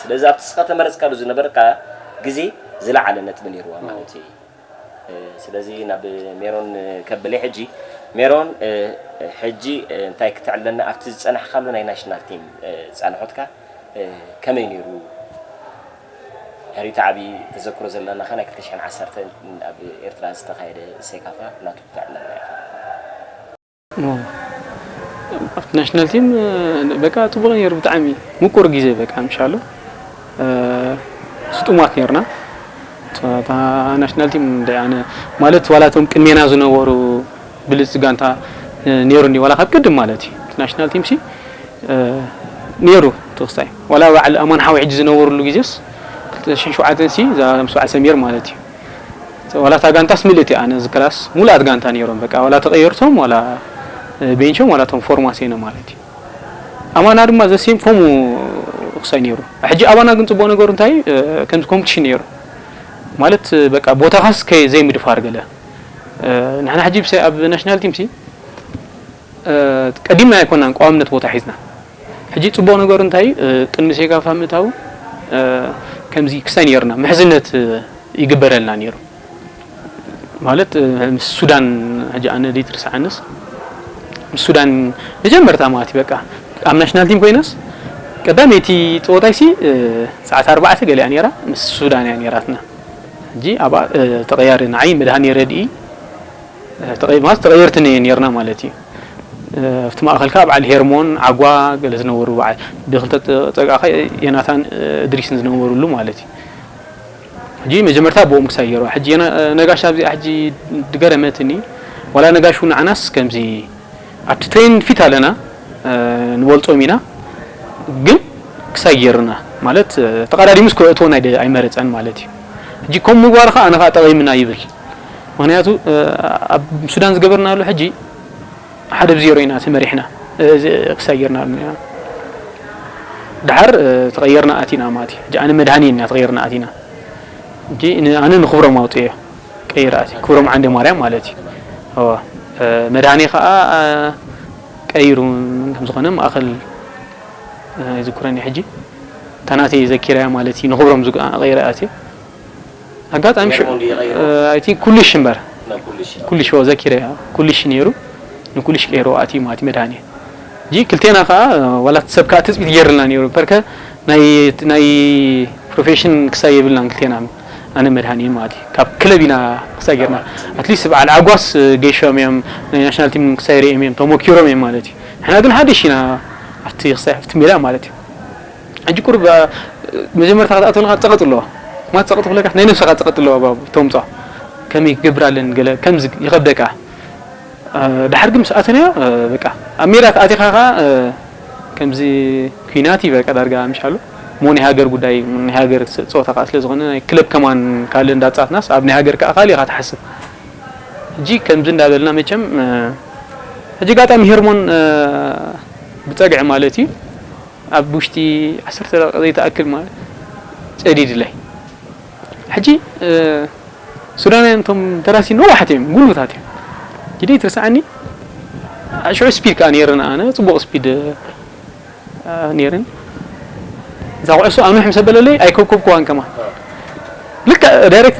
በዚ ኣብቲ ስኻ ተመረጽካሉ ዝነበርካ ግዜ ዝለዓለ ነጥቢ ነይርዋ ማለት እዩ። ስለዚ ናብ ሜሮን ከብል ሕጂ። ሜሮን፣ ሕጂ እንታይ ክትዕለና ኣብቲ ዝጸናሕካሉ ናይ ናሽናል ቲም ጻንሖትካ ከመይ ነይሩ? ሕሪት ዓቢ ተዘክሮ ዘለናኸ ናይ ክልተ ሽሕን ዓሰርተን ኣብ ኤርትራ ዝተኻየደ ሴካፋ ናቱ ክትዕለና ኢኻ። ኣብቲ ናሽናል ቲም በቃ ጽቡቕ ነይሩ፣ ብጣዕሚ ምቁር ግዜ በቃ ምሻሎ ስጡማት ነርና። እታ ናሽናል ቲም እንደ ኣነ ማለት ዋላ እቶም ቅድሜና ዝነበሩ ብልጽ ጋንታ ነይሩ እንዲ ዋላ ካብ ቅድም ማለት እዩ። እቲ ናሽናል ቲም ሲ ነይሩ ትኽስታይ ዋላ በዓል ኣማን ሓዊ ሕጂ ዝነበሩሉ ግዜስ ክልተ ሽሕን ሸውዓተን ሲ እዛ ምስ በዓል ሰሚር ማለት እዩ። ዋላ እታ ጋንታስ ምልእቲ ኣነ ዝክራስ ሙሉኣት ጋንታ ነይሮም በቃ ዋላ ተቐየርቶም ዋላ ቤንቾም ዋላ እቶም ፎርማስ ኢና ማለት እዩ። ኣማና ድማ ዘሴም ከምኡ ክሳይ ነይሩ። ሕጂ ኣባና ግን ጽቡቕ ነገሩ እንታይ ከምዚ ኮምፒቲሽን ነይሩ ማለት በቃ ቦታኻስ ከይ ዘይምድፋር ገለ ንሕና ሕጂ ብሰ ኣብ ናሽናል ቲም ሲ ቀዲምና ኣይኮናን ቀዋምነት ቦታ ሒዝና። ሕጂ ጽቡቕ ነገሩ እንታይ ቅድሚ ሴካፋ ምእታው ከምዚ ክሳይ ነይርና ምሕዝነት ይግበረልና ነይሩ። ማለት ምስ ሱዳን ሕጂ ኣነ ደይትርስዓንስ ምስ ሱዳን መጀመርታ ማለት እዩ በቃ ኣብ ናሽናል ቲም ኮይነስ ቀዳመይቲ ፀወታይ ሲ ሰዓት ኣርባዕተ ገሊኣ ነይራ ምስ ሱዳን እያ ነይራትና። ሕጂ ኣብኣ ተቐያሪ ንዓይ መድሃኒ ረድኢ ማለት ተቐየርቲ ነርና ማለት እዩ። ኣብቲ ማእኸል ከዓ በዓል ሄርሞን ዓጓ ገለ ዝነበሩ በዓል ብክልተ ፀግዓ ኸ የናታን እድሪስን ዝነበሩሉ ማለት እዩ። ሕጂ መጀመርታ ብኦም ክሳይ ገይርዋ ሕጂ ነጋሽ ኣብዚኣ ሕጂ ድገረመትኒ ዋላ ነጋሽ እውን ንዓናስ ከምዚ ኣብቲ ትሬን ፊት ኣለና ንበልፆም ኢና ግን ክሳይ ገይርና ማለት ተቐዳዲሙስ ክእትወና ኣይመረፀን ማለት እዩ። ሕጂ ከም ምግባር ከዓ ኣነ ከዓ ጠቒምና ይብል ምክንያቱ ኣብ ሱዳን ዝገበርናሉ ሕጂ ሓደ ብዜሮ ኢና ተመሪሕና ክሳይ ጌርና ኣለና ኢና። ድሓር ተቐየርና ኣቲና ማለት እዩ። ሕጂ ኣነ መድሃኒ ኢና ተቐየርና ኣቲና። ሕጂ ኣነ ንክብሮም ኣውፅኤዮ ቀይረ ኣትየ ክብሮም ዓንደ ማርያም ማለት እዩ። እወ መድሃኒ ከዓ ቀይሩ ከም ዝኾነ ማእኸል ኣይዝክሮን እዩ ሕጂ እታ ናተይ ዘኪረያ ማለት እዩ ንክብሮም ቀይረ ኣትየ ኣጋጣሚ ሽዑ ኣይ ቲንክ ኩልሽ እምበር ኩልሽ ኦ ዘኪረ ኩልሽ ነይሩ ንኩልሽ ቀይሮ ኣቲ ማቲ መድሃኒ ጂ ክልቴና ከዓ ዋላ ሰብ ከዓ ትፅቢት ገይርልና ነይሩ በርከ ናይ ናይ ፕሮፌሽን ክሳይ የብልናን ክልቴና ኣነ መድሃኒ ማለት እዩ ካብ ክለብ ኢና ክሳይ ገይርና ኣትሊስት በዓል ዓጓስ ገይሾም እዮም ናይ ናሽናል ቲም ክሳይ ርኦም እዮም ተሞኪሮም እዮም ማለት እዩ ንሕና ግን ሓድሽ ኢና ኣብቲ ክሳይ ኣብቲ ሜዳ ማለት እዩ ሕጂ ቁሩብ መጀመርታ ክትኣትወልካ ፀቐጥ ኣለዋ ማለት ፀቐጥ ክብለካ ናይ ነብስኻ ፀቐጥ ኣለዋ ባቡ ተምፃ ከመይ ክገብር ኣለኒ ገለ ከምዚ ይኸብደካ ድሓር ግን ምስ ኣተናዮ በቃ ኣብ ሜዳ ኣቲኻ ከዓ ከምዚ ኩናት እዩ በቃ ዳርጋ ምሻሉ እሞ ናይ ሃገር ጉዳይ ናይ ሃገር ፀወታ ከዓ ስለ ዝኾነ ናይ ክለብ ከማን ካልእ እንዳፃትናስ ኣብ ናይ ሃገር ከዓ ካልእ ኢኻ ትሓስብ ሕጂ ከምዚ እንዳበልና መቸም ሕጂ ጋጣሚ ሄርሞን ብፀግዒ ማለት እዩ ኣብ ውሽጢ ዓሰርተ ደቂቃ ዘይትኣክል ማለት ጨዲድለይ ሕጂ ሱዳናውያን እቶም ደራሲ ነዋሕቲ እዮም ጉልቡታት እዮም ጅደይ ትርስዓኒ ሽዑ ስፒድ ከዓ ነይርና ኣነ ፅቡቕ ስፒድ ነይርን እዛ ኩዕሶ ኣንውሕ ምስ ኣበለለይ ኣይከብከብክዋን ከማን ልክዕ ዳይሬክት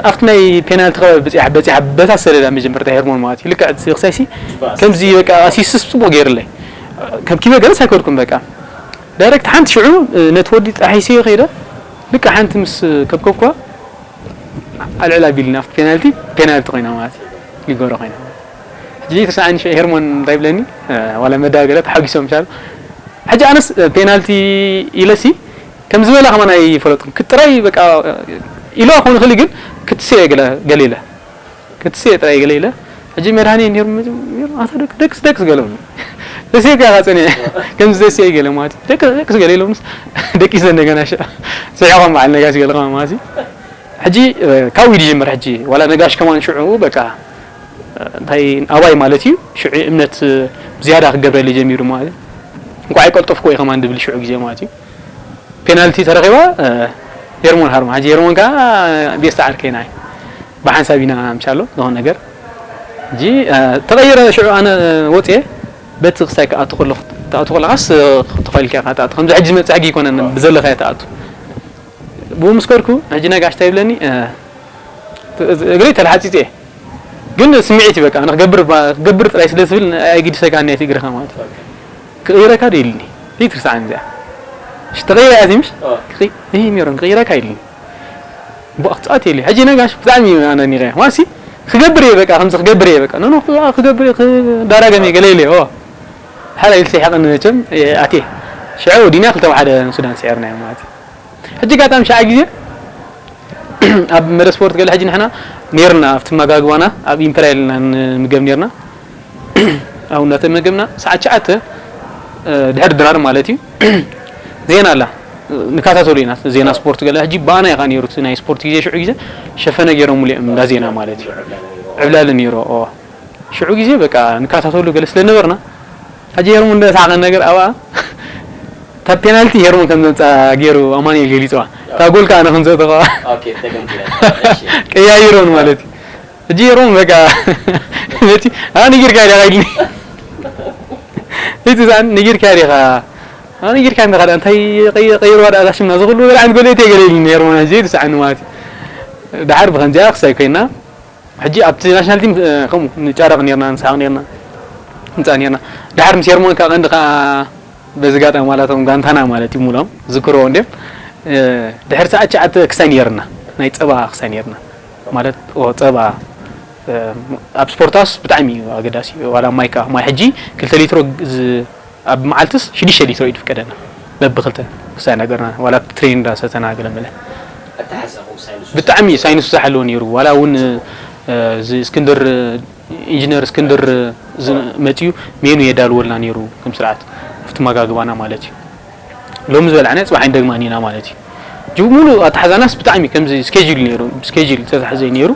ኣብቲ ናይ ፔናልቲ ከባቢ በፂሓ በፂሓ በታ ሰደዳ መጀመርታ ሄርሞን ማለት እዩ ልክዕ እቲ ክሳይሲ ከምዚ በቃ ኣሲስስ ፅቡቅ ገይርለይ ከብኪበ ገለስ ኣይከድኩም በቃ ዳይሬክት ሓንቲ ሽዑ ነቲ ወዲ ጣሒሰዮ ከይደ ልክዕ ሓንቲ ምስ ከብከብኳ ኣልዕል ኣቢልና ኣብቲ ፔናልቲ ፔናልቲ ኮይና ማለት እዩ ሊጎሮ ኮይና ሕጂ ተስዓን ሽዑ ሄርሞን እንታይ ይብለኒ ዋላ መዳ ገለ ተሓጒሶም ምሻሉ ሕጂ ኣነስ ፔናልቲ ኢለሲ ከም ዝበላ ከማን ኣይፈለጥኩም ክጥራይ በቃ ኢልዋ ክኾን ይኽእል ግን ክትስዮ ገለ ገለ ኢለ ክትስዮ ጥራይ ገለ ኢለ ሕጂ መድሃኒ ነይሩ ኣታ ደቅስ ደቅስ ገለሉ ተስዮ ከያ ጸኒዐ ከምዚ ተስዮ ገለ ማለት ደቅስ ገለ ኢሎምስ ደቂሰ እንደገና ሽዑ ስሒቖም በዓል ነጋሽ ገለ ከማን ማለት እዩ ሕጂ ካብ ኢድ ይጅምር ሕጂ ዋላ ነጋሽ ከማን ሽዑ በቃ እንታይ ኣባይ ማለት እዩ ሽዑ እምነት ዝያዳ ክገብረለይ ጀሚሩ ማለት እዩ እንኳዕ ኣይቀልጠፍኩ ወይ ከማን ድብል ሽዑ ግዜ ማለት እዩ ፔናልቲ ተረኺባ ሄርሞን ሃርማ ሕጂ ሄርሞን ከዓ ቤስት ዓርከይና እዩ ብሓንሳብ ኢና ምሻሎ ዝኾነ ነገር ሕጂ ተቐይረ ሽዑ ኣነ ወፅየ በቲ ክስታይ ክኣቱ ከለኹ ትኣቱ ከለኻስ ተኸልካ ኢኻ ትኣቱ። ከምዚ ሕጂ ዝመጽእ ሕጊ ኣይኮነን፣ ብዘለኻዮ ትኣቱ። ብኡ ምስ ከድኩ፣ ሕጂ ነጋሽ እንታይ ይብለኒ? እ፣ እግረይ ተላሓጺጸ እየ። ግን ስምዒት እዩ በቃ፣ ንክገብር ባ-፣ ክገብር ጥራይ ስለ ዝብል ኣይግድሰካን እያ እቲ እግርኻ ማለት እዩ። ክቕይረካ ዶ ኢልኒ? ዘይትርስዓኒ እዚኣ። እሺ፣ ተቐይራ እያ እዚኣ ምሽ? ክቕይ-፣ እይ፣ ሜሮን፣ ክቕይረካ ኢልኒ። ብኣኽ ጻት የለ። ሕጂ ነጋሽ ብጣዕሚ እዩ ኣነ ኒቐ። ዋሲ ክገብር እየ በቃ፣ ከምዚ ክገብር እየ በቃ። ኖ፣ ኖ፣ ክገብር እየ፣ ክዳራገም እየ ገለ ኢለ እየ። ኦ። ሓላ ኢልሲ ሓቕን መቸም፣ እ፣ ኣትየ። ሽዑ ዲና ክልተ ብሓደ ሱዳን ስዒርና እዮም ማለት እዩ። ሕጂ ኣጋጣሚ ሸዓ ግዜ ኣብ መደ ስፖርት ገለ ሕጂ ንሕና ኔርና ኣብቲ መጋግባና ኣብ ኢምፐርያል ኢና ንምገብ ኔርና። ኣብ እናተመገብና ሰዓት ትሽዓተ፣ እ፣ ድሕሪ ድራር ማለት እዩ። ዜና ኣላ። ንከታተሉ ኢና። ዜና ስፖርት ገለ ሕጂ ብኣና ኢኻ ነይሩ እቲ ናይ ስፖርት ግዜ ሽዑ ግዜ ሸፈነ ገይሮምሉ እዮም እንዳ ዜና ማለት እዩ። ዕብላሊ ነይሩ። ኦ። ሽዑ ግዜ በቃ ንከታተሉ ገለ ስለ ነበርና፣ ሕጂ ሄርሙ እንደ ሰሓቐ ነገር ኣብኣ፣ እታ ፔናልቲ ሄርሙ ከም ዘምጻ ገይሩ ኣማኑኤል ገሊጽዋ። እታ ጎል ከኣ ኣነ ከም ዘእተኸዋ ኦኬ፣ ተገምቲላ። እሺ። ቀያይሮን ማለት እዩ። ሕጂ ሄርሙ በቃ፣ ነቲ፣ "ኣነ ነጊርካ ኢለ ኸይድኒ። እቲ ዛን ነጊርካ ኢኻ። ኣነ ነጊርካ እንደ ኸዳ እንታይ ቀይ-፣ ቀይርዋ ደኣ እዛ ሽምና ዝኽሉ ገለ ዓይነት ጎል እትየ ገለ ኢልኒ ሄርሙ፣ ሕጂ ትስዓኒ ማለት እዩ። ደሓር ብኸምዚኣ ክሳይ ኮይና፣ ሕጂ ኣብቲ ናሽናል ቲም፣ እ፣ ከምኡ ንጫረቕ ኔርና፣ ንስሓቕ ኔርና፣ ንጻእ ኔርና። ደሓር ምስ ሄርሞን ከኣ ቀንዲ ከኣ በዚ ጋጣሚ ዋላ እቶም ጋንታና ማለት እዩ፣ ሙሎም ዝክርዎ እንድዮም። እ፣ ድሕሪ ሰዓት ትሽዓተ ክሳይ ኔርና፣ ናይ ጸባ ክሳይ ኔርና። ማለት፣ ኦ፣ ጸባ፣ እ፣ ኣብ ስፖርታስ ብጣዕሚ እዩ ኣገዳሲ እዩ። ዋላ ማይ ከኣ፣ ማይ ሕጂ ክልተ ሊትሮ ዝ-፣ ኣብ መዓልትስ ሽዱሽተ ሊትሮ እዩ ዝፍቀደና። በብክልተ ክሳይ ነገርና፣ ዋላ ትሬን እንዳሰተና ገለ መለ። ኣተሓሳኹም ሳይንሱ ብጣዕሚ ሳይንሱ ዝሓለወ ነይሩ። ዋላ እውን፣ እ፣ እዚ እስክንድር፣ ኢንጂነር እስክንድር፣ እ፣ ዝ-፣ መፂኡ ሜኑ የዳልወልና ነይሩ ከም ስርዓት፣ ኣብቲ መጋግባና ማለት እዩ። ሎሚ ዝበላዕና ፅባሕ ኣይንደግማን ኢና ማለት እዩ። ጅ-፣ ሙሉ ኣተሓዛናስ ብጣዕሚ ከምዚ ስኬጁል ነይሩ፣ ስኬጁል ዝተታሕዘ ነይሩ።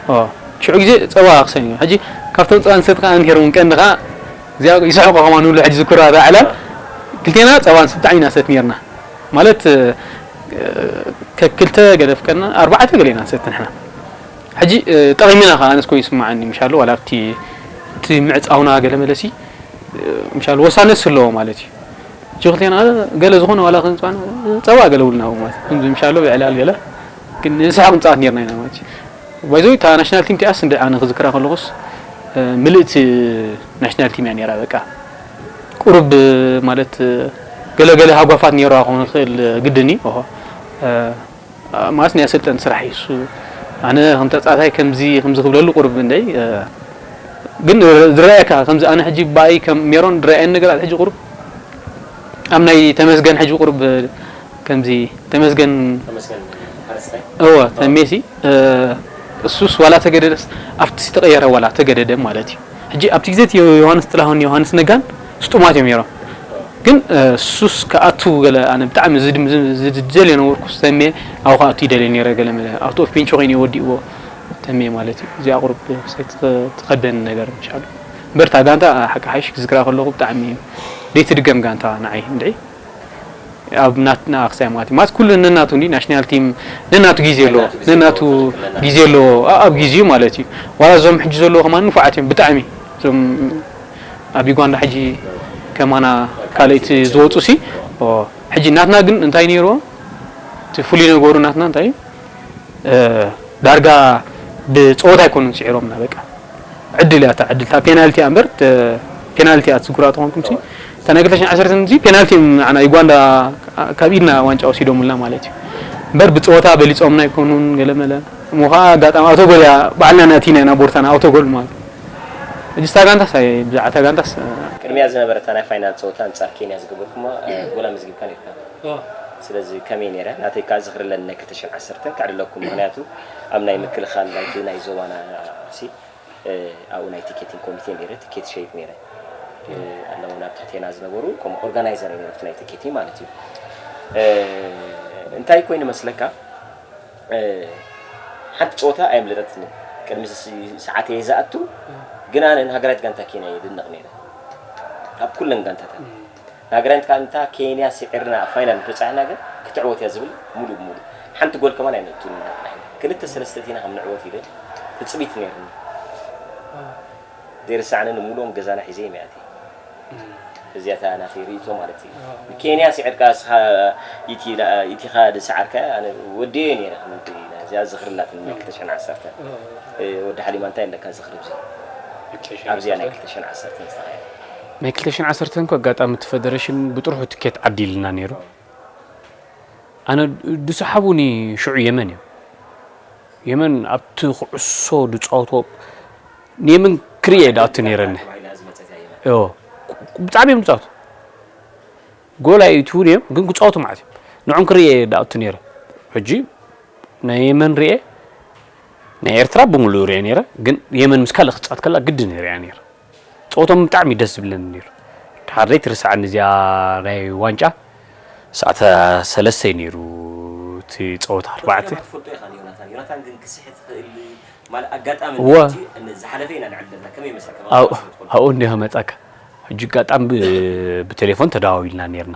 ኦ፣ ሽዑ ግዜ ጸባ ክሰን እዩ። ሕጂ ካብቶም ጸባ ንሰት ከኣ እንሄር እውን ቀንዲ ከኣ እዚኣ ይስሕቁ ከማን ንብሎ ሕጂ ዝክራ እታ ዕላል። ክልቴና ጸባ ንስ ብጣዕሚ ኢና ንሰት ነርና። ማለት፣ እ፣ ከክልተ ገለ ፍቀድና፣ ኣርባዕተ ገለ ኢና ንሰት ንሕና። ሕጂ፣ እ፣ ጠቒምና ከኣ ኣነስ ኮይኑ ይስምዓኒ፣ ምሻሎ ዋላ ኣብቲ፣ እቲ ምዕጻውና ገለ መለሲ፣ እ፣ ምሻሎ ወሳነስ ኣለዎ ማለት እዩ። ሕጂ ክልቴና ገለ ዝኾነ ዋላ ክንጻን ጸባ ገለ ውልና ማለት እዩ። ከምዚ ምሻሎ ብዕላል ገለ ግን ንስሓቕ ምጻት ነርና ኢና ማለት እዩ። ባይዘወይ እታ ናሽናል ቲም እቲኣስ እንደ ኣነ ክዝክራ ከለኹስ፣ እ፣ ምልእቲ ናሽናል ቲም እያ ነይራ። በቃ ቁሩብ ማለት ገለገለ ሃጓፋት ነይራ ክኾን ይኽእል ግድን እዩ። ኦሆ። እ፣ ማለት ናይ ኣሰልጠን ስራሕ እዩ እሱ። ኣነ ከም ተጻዋታይ ከምዚ፣ ከምዚ ክብለሉ ቁሩብ እንደይ፣ እ፣ ግን ዝረኣየካ ከምዚ ኣነ ሕጂ ብኣይ ከም ሜሮን ዝረኣየኒ ነገራት ሕጂ ቁሩብ ኣብ ናይ ተመስገን ሕጂ ቁሩብ ከምዚ ተመስገን ተመስገን ሓረስታይ። እወ፣ ተሜሲ፣ እ፣ እሱስ ዋላ ተገደደስ ኣብቲ ዝተቐየረ ዋላ ተገደደ ማለት እዩ። ሕጂ ኣብቲ ግዜ እቲ ዮሃንስ ጥላሁን፣ ዮሃንስ ነጋን ስጡማት እዮም ነይሮም። ግን፣ እ፣ እሱስ ክኣቱ ገለ ኣነ ብጣዕሚ ዝድም-፣ ዝ-፣ ዝደልዮ ነበርኩስ ተሜ ኣብኡ ክኣቱ ይደልዮ ነይረ ገለ መለ። ኣብቲ ኦፍ ቤንች ኮይኑ እዩ ወዲእዎ ተሜ ማለት እዩ። እዚኣ ቁሩብ ክሳይ ትኸ-፣ ትኸብደኒ ነገር ምሻሉ። እምበር እታ ጋንታ ሓቂ ሓይሽ ክዝክራ ከለኹ ብጣዕሚ ዘይትድገም ጋንታ ንዓይ እንድዒ። ኣብ ናትና ኣክሳይ ማለት እዩ። ማለት ኩሉ ነናቱ እንዲ ናሽናል ቲም ነናቱ ግዜ ኣለዎ። ነናቱ ግዜ ነናቱ ኣለዎ። ግዜ ኣለዎ። ኣ-፣ ኣብ ግዜኡ ማለት እዩ። ዋላ እዞም ሕጂ ዘለዉ ከማን ንፉዓት እዮም ብጣዕሚ። እዞም ኣብ ዩጋንዳ ሕጂ ከማና ካልእቲ ዝወፁ ሲ፣ ኦ፣ ሕጂ ናትና ግን እንታይ ነይርዎ? እቲ ፍሉይ ነገሩ ናትና እንታይ እዩ? እ፣ ዳርጋ ብፀወታ ኣይኮኑን ስዒሮምና በቃ። ዕድል እያ እታ ዕድል፣ እታ ፔናልቲ እያ እምበር፣ ተ-፣ ፔናልቲ እያ ትዝክራ ተኾንኩም ሲ፣ እታ ናይ ክልተ ሽሕን ዓሰርተን እዚ ፔናልቲ እዮም ንዓና ዩጋንዳ ካብ ኢድና ዋንጫ ወሲዶምልና ማለት እዩ። እምበር ብፀወታ በሊፆምና ኣይኮኑን ገለ መለ። እሞ ኸዓ ኣጋጣሚ ኣውቶጎል እያ ባዕልና ናቲና ኢና ቦርታና ኣውቶጎል ማለት እዩ። ሕጂ እታ ጋንታስ ኣይ-፣ ብዛዕባ እታ ጋንታስ፣ እ፣ ቅድሚያ ዝነበረ እታ ናይ ፋይናል ፀወታ ኣንፃር ኬንያ ዝገበርኩማ፣ እ፣ ጎል ኣመዝጊብካ ነይርካ። ኦ። ስለዚ ከመይ ነይረ? ናተይ ከዓ ዝኽሪ ኣለኒ ናይ ክልተ ሽሕን ዓሰርተን ከዕልለኩም፣ ምኽንያቱ ኣብ ናይ ምክልኻል ናይቲ ናይ ዞባና ሲ፣ እ፣ ኣብኡ ናይ ቲኬቲንግ ኮሚቴ ነይረ፣ ቲኬት ሸይጥ ነይረ። እ፣ ኣለዉ ናብ ትሕቴና ዝነበሩ፣ ከምኡ ኦርጋናይዘር ነይረ፣ ኣብቲ ናይ ቲኬቲንግ ማለት እዩ። እ፣ እንታይ ኮይኑ መስለካ? እ፣ ሓንቲ ፀወታ ኣየምለጠትንን። ቅድሚ ስ-፣ ሰዓት እየ ዝኣቱ፣ እ። ግን ኣነ ንሃገራዊት ጋንታ ኬንያ የድንቕ ነይረ። ኣብ ኩለን ጋንታታት። እ። ንሃገራዊት ጋንታ ኬንያ ስዒርና ኣብ ፋይናል እንተበጻሕና ግን ክትዕወት እያ ዝብል ሙሉእ ብሙሉእ። ሓንቲ ጎል ከማን ኣይነእቱን ኢና ጥራሕ። ክልተ ሰለስተ እቲና ከም ንዕወት ኢለ ትጽቢት ነይርኒ። እ። ዘይርሳዕኒ ንምሉኦም ገዛና ሒዘ እየ መያት። እ። እዚኣታ ናተይ ርእይቶ ማለት እዩ። ንኬንያ ስዒርካ እስኻ ኢቲ ኢቲኻ ዝሰዓርካ ኣነ ወዲየ ነይረ። ከምቲ እዚኣ ዝኽሪ ኣላትኒ ናይ ክልተ ሽሕን ዓሰርተን ወዲ ሓሊማ እንታይ ኣለካ ዝኽሪ እዚ ኣብዚኣ ናይ ክልተ ሽሕን ዓሰርተን ዝተኻየደ ናይ ክልተ ሽሕን ዓሰርተን እኮ ኣጋጣሚ እቲ ፈደረሽን ብጥርሑ ትኬት ዓዲልና ነይሩ። ኣነ ዝሰሓቡኒ ሽዑ የመን እዮም። የመን ኣብቲ ኩዕሶ ዝፃወትዎ ንየመን ክርእየ ዳኣቱ ነይረኒ። ብጣዕሚ እዮም ዝፃወቱ። ጎል ኣይእትውን እዮም ግን ክፃወቱ ማለት እዮም። ንዖም ክርእየ ዳኣቱ ነይረ። ሕጂ ናይ የመን ርኤ ናይ ኤርትራ ብምሉእ ርኤ ነይረ። ግን የመን ምስ ካልእ ክፃወት ከላ ግድን ርያ ነይረ። ፀወቶም ብጣዕሚ ደስ ዝብለኒ ነይሩ። ድሓር ዘይትርስዓኒ እዚኣ ናይ ዋንጫ ሰዓት ሰለስተ እዩ ነይሩ። እቲ ፀወታ ኣርባዕተ ትፈልጦ ኢኻ ዮናታን ዮናታን ግን ክስሕት ትኽእል ማለት ኣጋጣሚ እወ። ዝሓለፈ ኢና ንዕደልና ከመይ መሰልካ ኣብኡ እንዲዮ መፃካ። ሕጂ ኣጋጣሚ ብ- ብቴሌፎን ተደዋዊልና ነርና።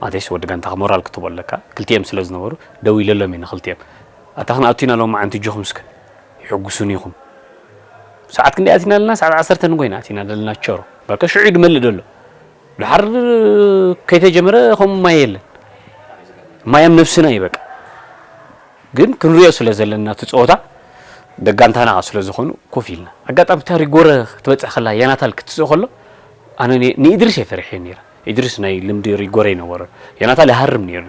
ማለትስ ወዲ ጋንታኻ ሞራል ክትቦ ኣለካ ክልቲኦም ስለ ዝነበሩ ደው ኢለሎም እየ ንክልቲኦም። ኣታ ክንኣቱና ሎም ዓንቲ እጆኹም እስከ ይሕጉሱን ኢኹም። ሰዓት ክንደይ ኣቲና ኣለና? ሰዓት ዓሰርተ ንጎይና ኣቲና ዘለና ቸሮ። በቃ ሽዑ ድመልእ ደሎ። ድሓር ከይተጀመረ ከምኡ ማይ የለን። ማይ ኣብ ነብስና እዩ በቃ። ግን ክንሪኦ ስለ ዘለና እቲ ፀወታ ደጋንታና ስለ ዝኾኑ ኮፍ ኢልና ኣጋጣሚ እታ ሪጎረ ክትበፅሕ ከላ የናታል ክትስእ ከሎ ኣነ ኒ- ንኢድሪስ እየ ፈሪሐ ነይረ። ኢድሪስ ናይ ልምዲ ሪጎረ ይነበሮ። የናታል ይሃርም ነይሩ።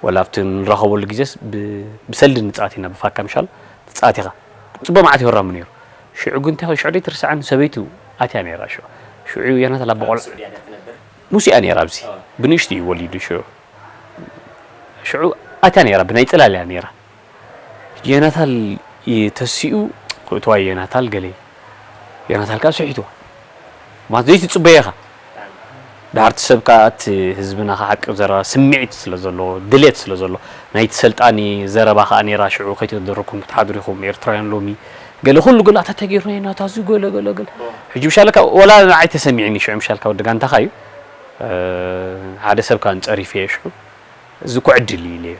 ወላ ኣብቲ ንራኸበሉ ግዜስ ብ- ብሰልዲ ንፃወት ኢና ብፋካ ምሻል ትፃወት ኢኻ። ፅቡቅ መዓት ይወራሙ ነይሩ። ሽዑ ግን እንታይ ሽዑ ደይ ትርስዓን ሰበይቱ ኣትያ ነይራ ሽዑ። ሽዑ የናታል ኣብ ቆልዓ ሙሲኣ ነይራ ኣብዚ ብንእሽቱ እዩ ወሊዱ ሽዑ ሽዑ ኣትያ ነይራ ብናይ ፅላል እያ ነይራ። የናታል ተሲኡ ክእትዋ የናታል ገለ የናታል ከዓ ስሒትዋ ማለት ዘይትፅበየ ኢኻ። ድሓርቲ ሰብ ከዓ እቲ ህዝብና ከዓ ሓቂ ዘረባ ስምዒት ስለ ዘለዎ ድሌት ስለ ዘሎ ናይቲ ሰልጣኒ ዘረባ ከዓ ነይራ ሽዑ ከይተደረኩም ክትሓድሩ ኢኹም ኤርትራውያን ሎሚ ገለ ኩሉ ገለ ኣታ ተገይሩ ናታ እዚ ገለ ገለ ገለ ሕጂ ምሻለካ ወላ ንዓይ ተሰሚዕኒ ሽዑ ምሻልካ ወዲ ጋንታኻ እዩ ሓደ ሰብ ከዓ ንፀሪፍ እየ ሽዑ እዚ እኮ ዕድል እዩ ኢለዮ።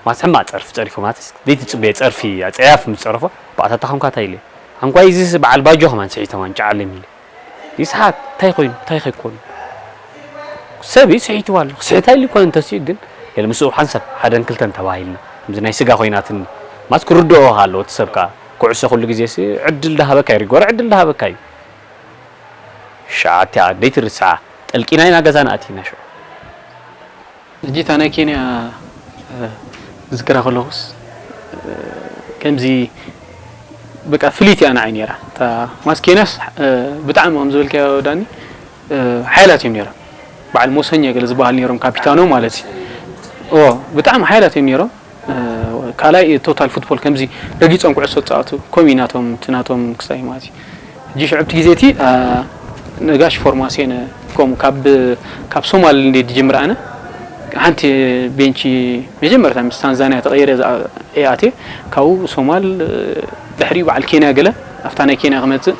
ማለት ሕማቕ ጸርፊ ጸሪፉ ማለት ዘይትጽበዮ ጸርፊ ኣጸያፊ ምስ ጸረፎ ብኣታታ ኾንካ እንታይ ኢለዮ። ኣንኳይ እዚስ በዓል ባጆ ከማን ስሒቶም ዋንጫ ዓለም ኢለ። ይስሓት እንታይ ኮይኑ እንታይ ከይኮኑ ሰብ እዩ ስሒትዋ ኣሎ ክስሕታ ኢሉ ይኮነ እንተስኡ ግን ገለ ምስኡ ሓንሳብ ሓደን ክልተን ተባሂልና ከምዚ ናይ ስጋ ኮይናትኒ ማለት ክርድኦ ኣለዎ እቲ ሰብ ከዓ ኩዕሶ ኩሉ ግዜ ሲ ዕድል ዳሃበካ እዩ ሪጎር ዕድል ዳሃበካ እዩ። ሸዓቲያ ደይትርስዓ ጠልቂና ኢና ገዛና ኣቲና ሽዑ። ሕጂ እታ ናይ ኬንያ ዝክራ ከለኹስ ከምዚ በቃ ፍልይቲ እያ ንዓይ ነይራ እታ ማስ ኬንያስ ብጣዕሚ ከም ዝበልካዮ ዳኒ ሓይላት እዮም ነይሮም በዓል ሞሰኛ ገለ ዝበሃል ነይሮም ካፒታኖ ማለት እዩ ብጣዕሚ ሓይላት እዮም ነይሮም ካልኣይ ቶታል ፉትቦል ከምዚ ረጊፆም ኩዕሶ ዝፃወቱ ከምኡ ናቶም እቲ ናቶም ክሳይ ማለት እዩ ሕጂ ሽዑ ኣብቲ ግዜ እቲ ነጋሽ ፎርማሴን ከምኡ ካብ ካብ ሶማል እንደ ድጅምር ኣነ ሓንቲ ቤንቺ መጀመርታ ምስ ታንዛንያ ተቐይረ ኣትየ ካብኡ ሶማል ድሕሪ በዓል ኬንያ ገለ ኣብታ ናይ ኬንያ ክመፅእ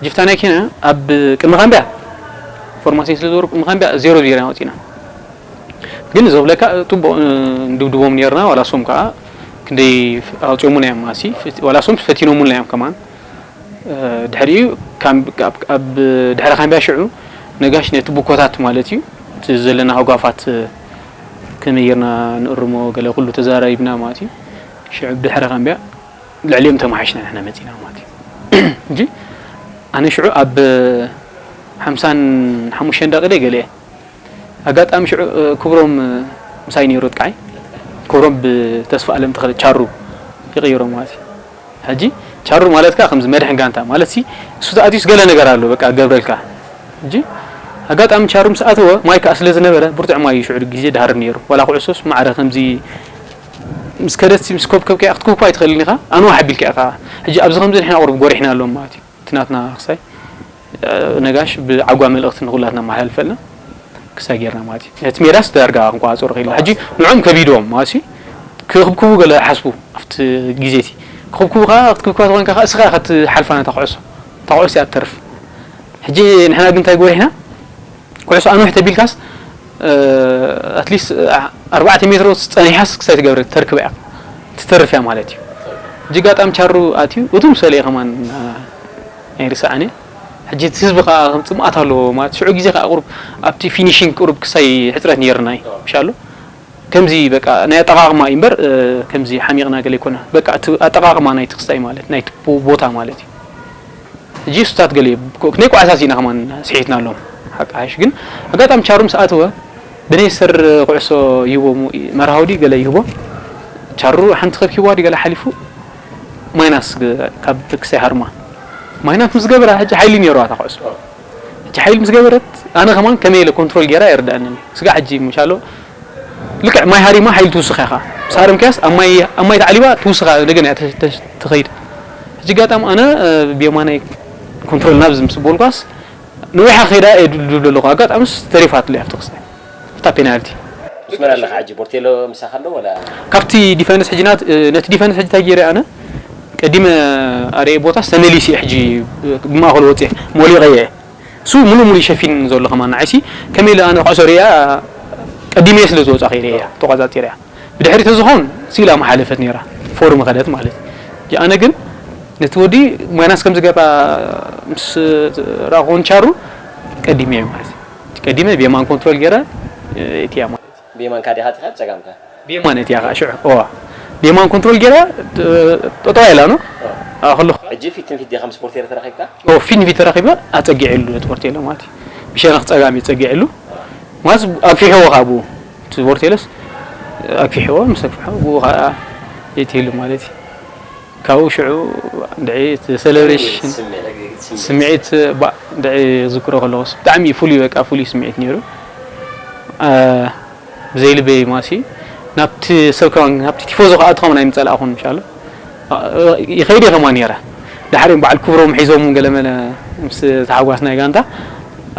ጅፍታ ናይ ኬንያ ኣብ ቅድሚ ካምቢያ ፎርማሴን ስለ ዝበሩ ቅድሚ ካምቢያ ዜሮ ዜሮ ወፂና ግን ዘብለካ ጥቡቕ ንድብድቦም ነርና ዋላ ሶም ከዓ ክንደይ ኣውፅኦሙና እዮም ማሲ ዋላ ሶም ፈቲኖሙልና እዮም ከማን ድሕሪኡ ኣብ ድሕሪ ካምቢያ ሽዑ ነጋሽ ነቲ ቡኮታት ማለት እዩ እቲ ዘለና ሃጓፋት ከመይ ጌርና ንእርሞ ገለ ኩሉ ተዛራሪብና ማለት እዩ ሽዑ ድሕሪ ካምቢያ ልዕሊኦም ተመሓሽና ንሕና መፂና ማለት እዩ እንጂ ኣነ ሽዑ ኣብ ሓምሳን ሓሙሽተን ዳቂለ ገለ ኣጋጣሚ ሽዑ ክብሮም ምሳይ ነይሩ ጥቃይ ክብሮም ብተስፋ ኣለም ተኽለ ቻሩ ይቕይሮ ማለት እዩ ሕጂ ቻሩ ማለት ከዓ ከምዚ መድሕን ጋንታ ማለት ሲ እሱ ተኣትዩስ ገለ ነገር ኣሎ በቃ ገብረልካ ሕጂ ኣጋጣሚ ቻሩ ምስ ኣተወ ማይ ከዓ ስለ ዝነበረ ብርቱዕ ማይ እዩ ሽዑ ግዜ ድሃርብ ነይሩ ዋላ ኩዕሶስ ማዕረ ከምዚ ምስ ከደትሲ ምስ ኮብከብካ ክትኩብኩ ኣይትኽእልን ኢኻ ኣንዋ ሓቢልካ ኢኻ ሕጂ ኣብዚ ከምዚ ንሕና ቁሩብ ጎሪሕና ኣለዎም ማለት እዩ እቲ ናትና ክሳይ ነጋሽ ብዓጓ መልእኽቲ ንኹላትና ኣመሓላልፈልና ክሳይ ጌርና ማለት እዩ ነቲ ሜዳስ ዳርጋ ክንቋፀሩ ክኢልና ሕጂ ንዖም ከቢድዎም ማለት እዩ ክኽብክቡ ገለ ሓስቡ ኣብቲ ግዜ እቲ ክኽብክቡ ከዓ ክትክብክባ ተኮንካ ከዓ እስኻ ኢኻ ትሓልፋ ነታ ኩዕሶ እታ ኩዕሶ እያ ትተርፍ ሕጂ ንሕና ግን እንታይ ጎሪሕና ኩዕሶ ኣንውሕ ተቢልካስ ኣትሊስት ኣርባዕተ ሜትሮ ፀኒሓስ ክሳይ ትገብረ ተርክበ እያ ትተርፍ እያ ማለት እዩ ሕጂ ጋጣም ቻሩ ኣትዩ እቱ ምሰለ ከማን ኣይርስዓን እየ ሕጂ እቲ ህዝቢ ከኣ ከም ጽምኣት ኣለዎ ማለት ሽዑ ግዜ ከኣ ቁሩብ ኣብቲ ፊኒሽንግ ቁሩብ ክሳይ ሕጽረት ነይርና እዩ ምሻሉ። ከምዚ በቃ ናይ ኣጠቓቕማ እዩ እምበር ከምዚ ሓሚቕና ገለ ኣይኮነ። በቃ እቲ ኣጠቓቕማ ናይቲ ክስታይ ማለት ናይቲ ቦታ ማለት እዩ። ሕጂ እሱታት ገለ ክንደይ ኳዕታት ኢና ከማን ስሒትና ኣለዎም። ሓቂ ሓይሽ ግን ኣጋጣሚ ቻሩ ምስ ኣተወ ብነይ ሰር ኩዕሶ ይህቦ መርሃዊ ድዩ ገለ ይህቦ። ቻሩ ሓንቲ ከብኪዋ ድዩ ገለ ሓሊፉ ማይናስ ካብ ክሳይ ሃርማ ማይናስ ምስ ገበራ ሕጂ ሓይሊ ነይርዋ እታ ኩዕሶ። ሕጂ ሓይሊ ምስ ገበረት ኣነ ከማን ከመይ ኢለ ኮንትሮል ገይራ ኣይርድኣንን እዩ። ስጋ ሕጂ ምሻሎ ልክዕ ማይ ሃሪማ ሓይሊ ትውስኻ ኢኻ። ምስ ሃረምካያስ ኣብ ማይ ኣብ ማይ ተዓሊባ ትውስኻ እንደገና እያ ተ- ተ- ትኸይድ። ሕጂ ኣጋጣሚ ኣነ ብየማናይ ኮንትሮል ናብዚ ምስ በልኳስ ነዊሓ ከይዳ እየ ድብድብ ዘለኹ። ኣጋጣሚስ ተሪፋትለይ ኣብቲ ክስታይ ኣብታ ፔናልቲ። ምስ መን ኣለኻ ሕጂ? ቦርቴሎ ምሳኻ ኣሎ ወላ? ካብቲ ዲፈንስ ሕጂ ናት ነቲ ዲፈንስ ሕጂ እንታይ ገይረ ኣነ ቀዲመ ኣርኤ ቦታ ተመሊሲ ሕጂ ብማእኸሉ ወፅኤ ሞሊቐየ እሱ ሙሉ ሙሉ ይሸፊን ዘሎ ከማን ንዓይሲ ከመይ ኢለ ኣነ ኩዕሶ ሪኣ ቀዲመ ስለ ዝወፃ ከይደ እያ ተቋፃፂረ እያ ብድሕሪ ተዝኾን ሲላ መሓለፈት ነይራ ፎርም ኸደት ማለት እዩ ኣነ ግን ነቲ ወዲ ማይናስ ከም ዝገባ ምስ ራኾን ቻሩ ቀዲመ እየ ማለት እዩ ቀዲመ ብየማን ኮንትሮል ገይረ እትያ ማለት እዩ ብየማንካ ዲኻ ትኸድ ፀጋምካ ብየማን እትያ ከዓ ሽዑ እዋ ብየማን ኮንትሮል ገይረ ጠጠዋ ኢላ ነው ኣኸሉ ሕጂ ፊት ንፊት ዲኻ ምስ ቦርቴር ተራኺብካ ፊት ንፊት ተራኺበ ኣፀጊዐሉ ነቲ ቦርቴሎ ማለት እዩ ብሸነኽ ፀጋም እዩ ፀጊዐሉ ማለት ኣግፊሕዎ ካብኡ እቲ ቦርቴሎስ ኣግፊሕዎ ምስ ኣግፍሖ ብኡ ከዓ የትህሉ ማለት እዩ ካብኡ ሽዑ እንድዒ እቲ ሰለብሬሽን ስምዒት እንድዒ ዝክሮ ከለኩስ ብጣዕሚ ፍሉይ በቃ ፍሉይ ስምዒት ነይሩ ብዘይ ልበይ ማሲ ናብቲ ሰብ ከማን ናብቲ ቲፎዞ ከኣቱ ከማን ኣይምፀላእኹን ምሻሎ ይኸይድ እየ ከማን ነይረ ዳሕሪኦም በዓል ክብሮም ሒዞም ገለመለ ምስ ተሓጓስ ናይ ጋንታ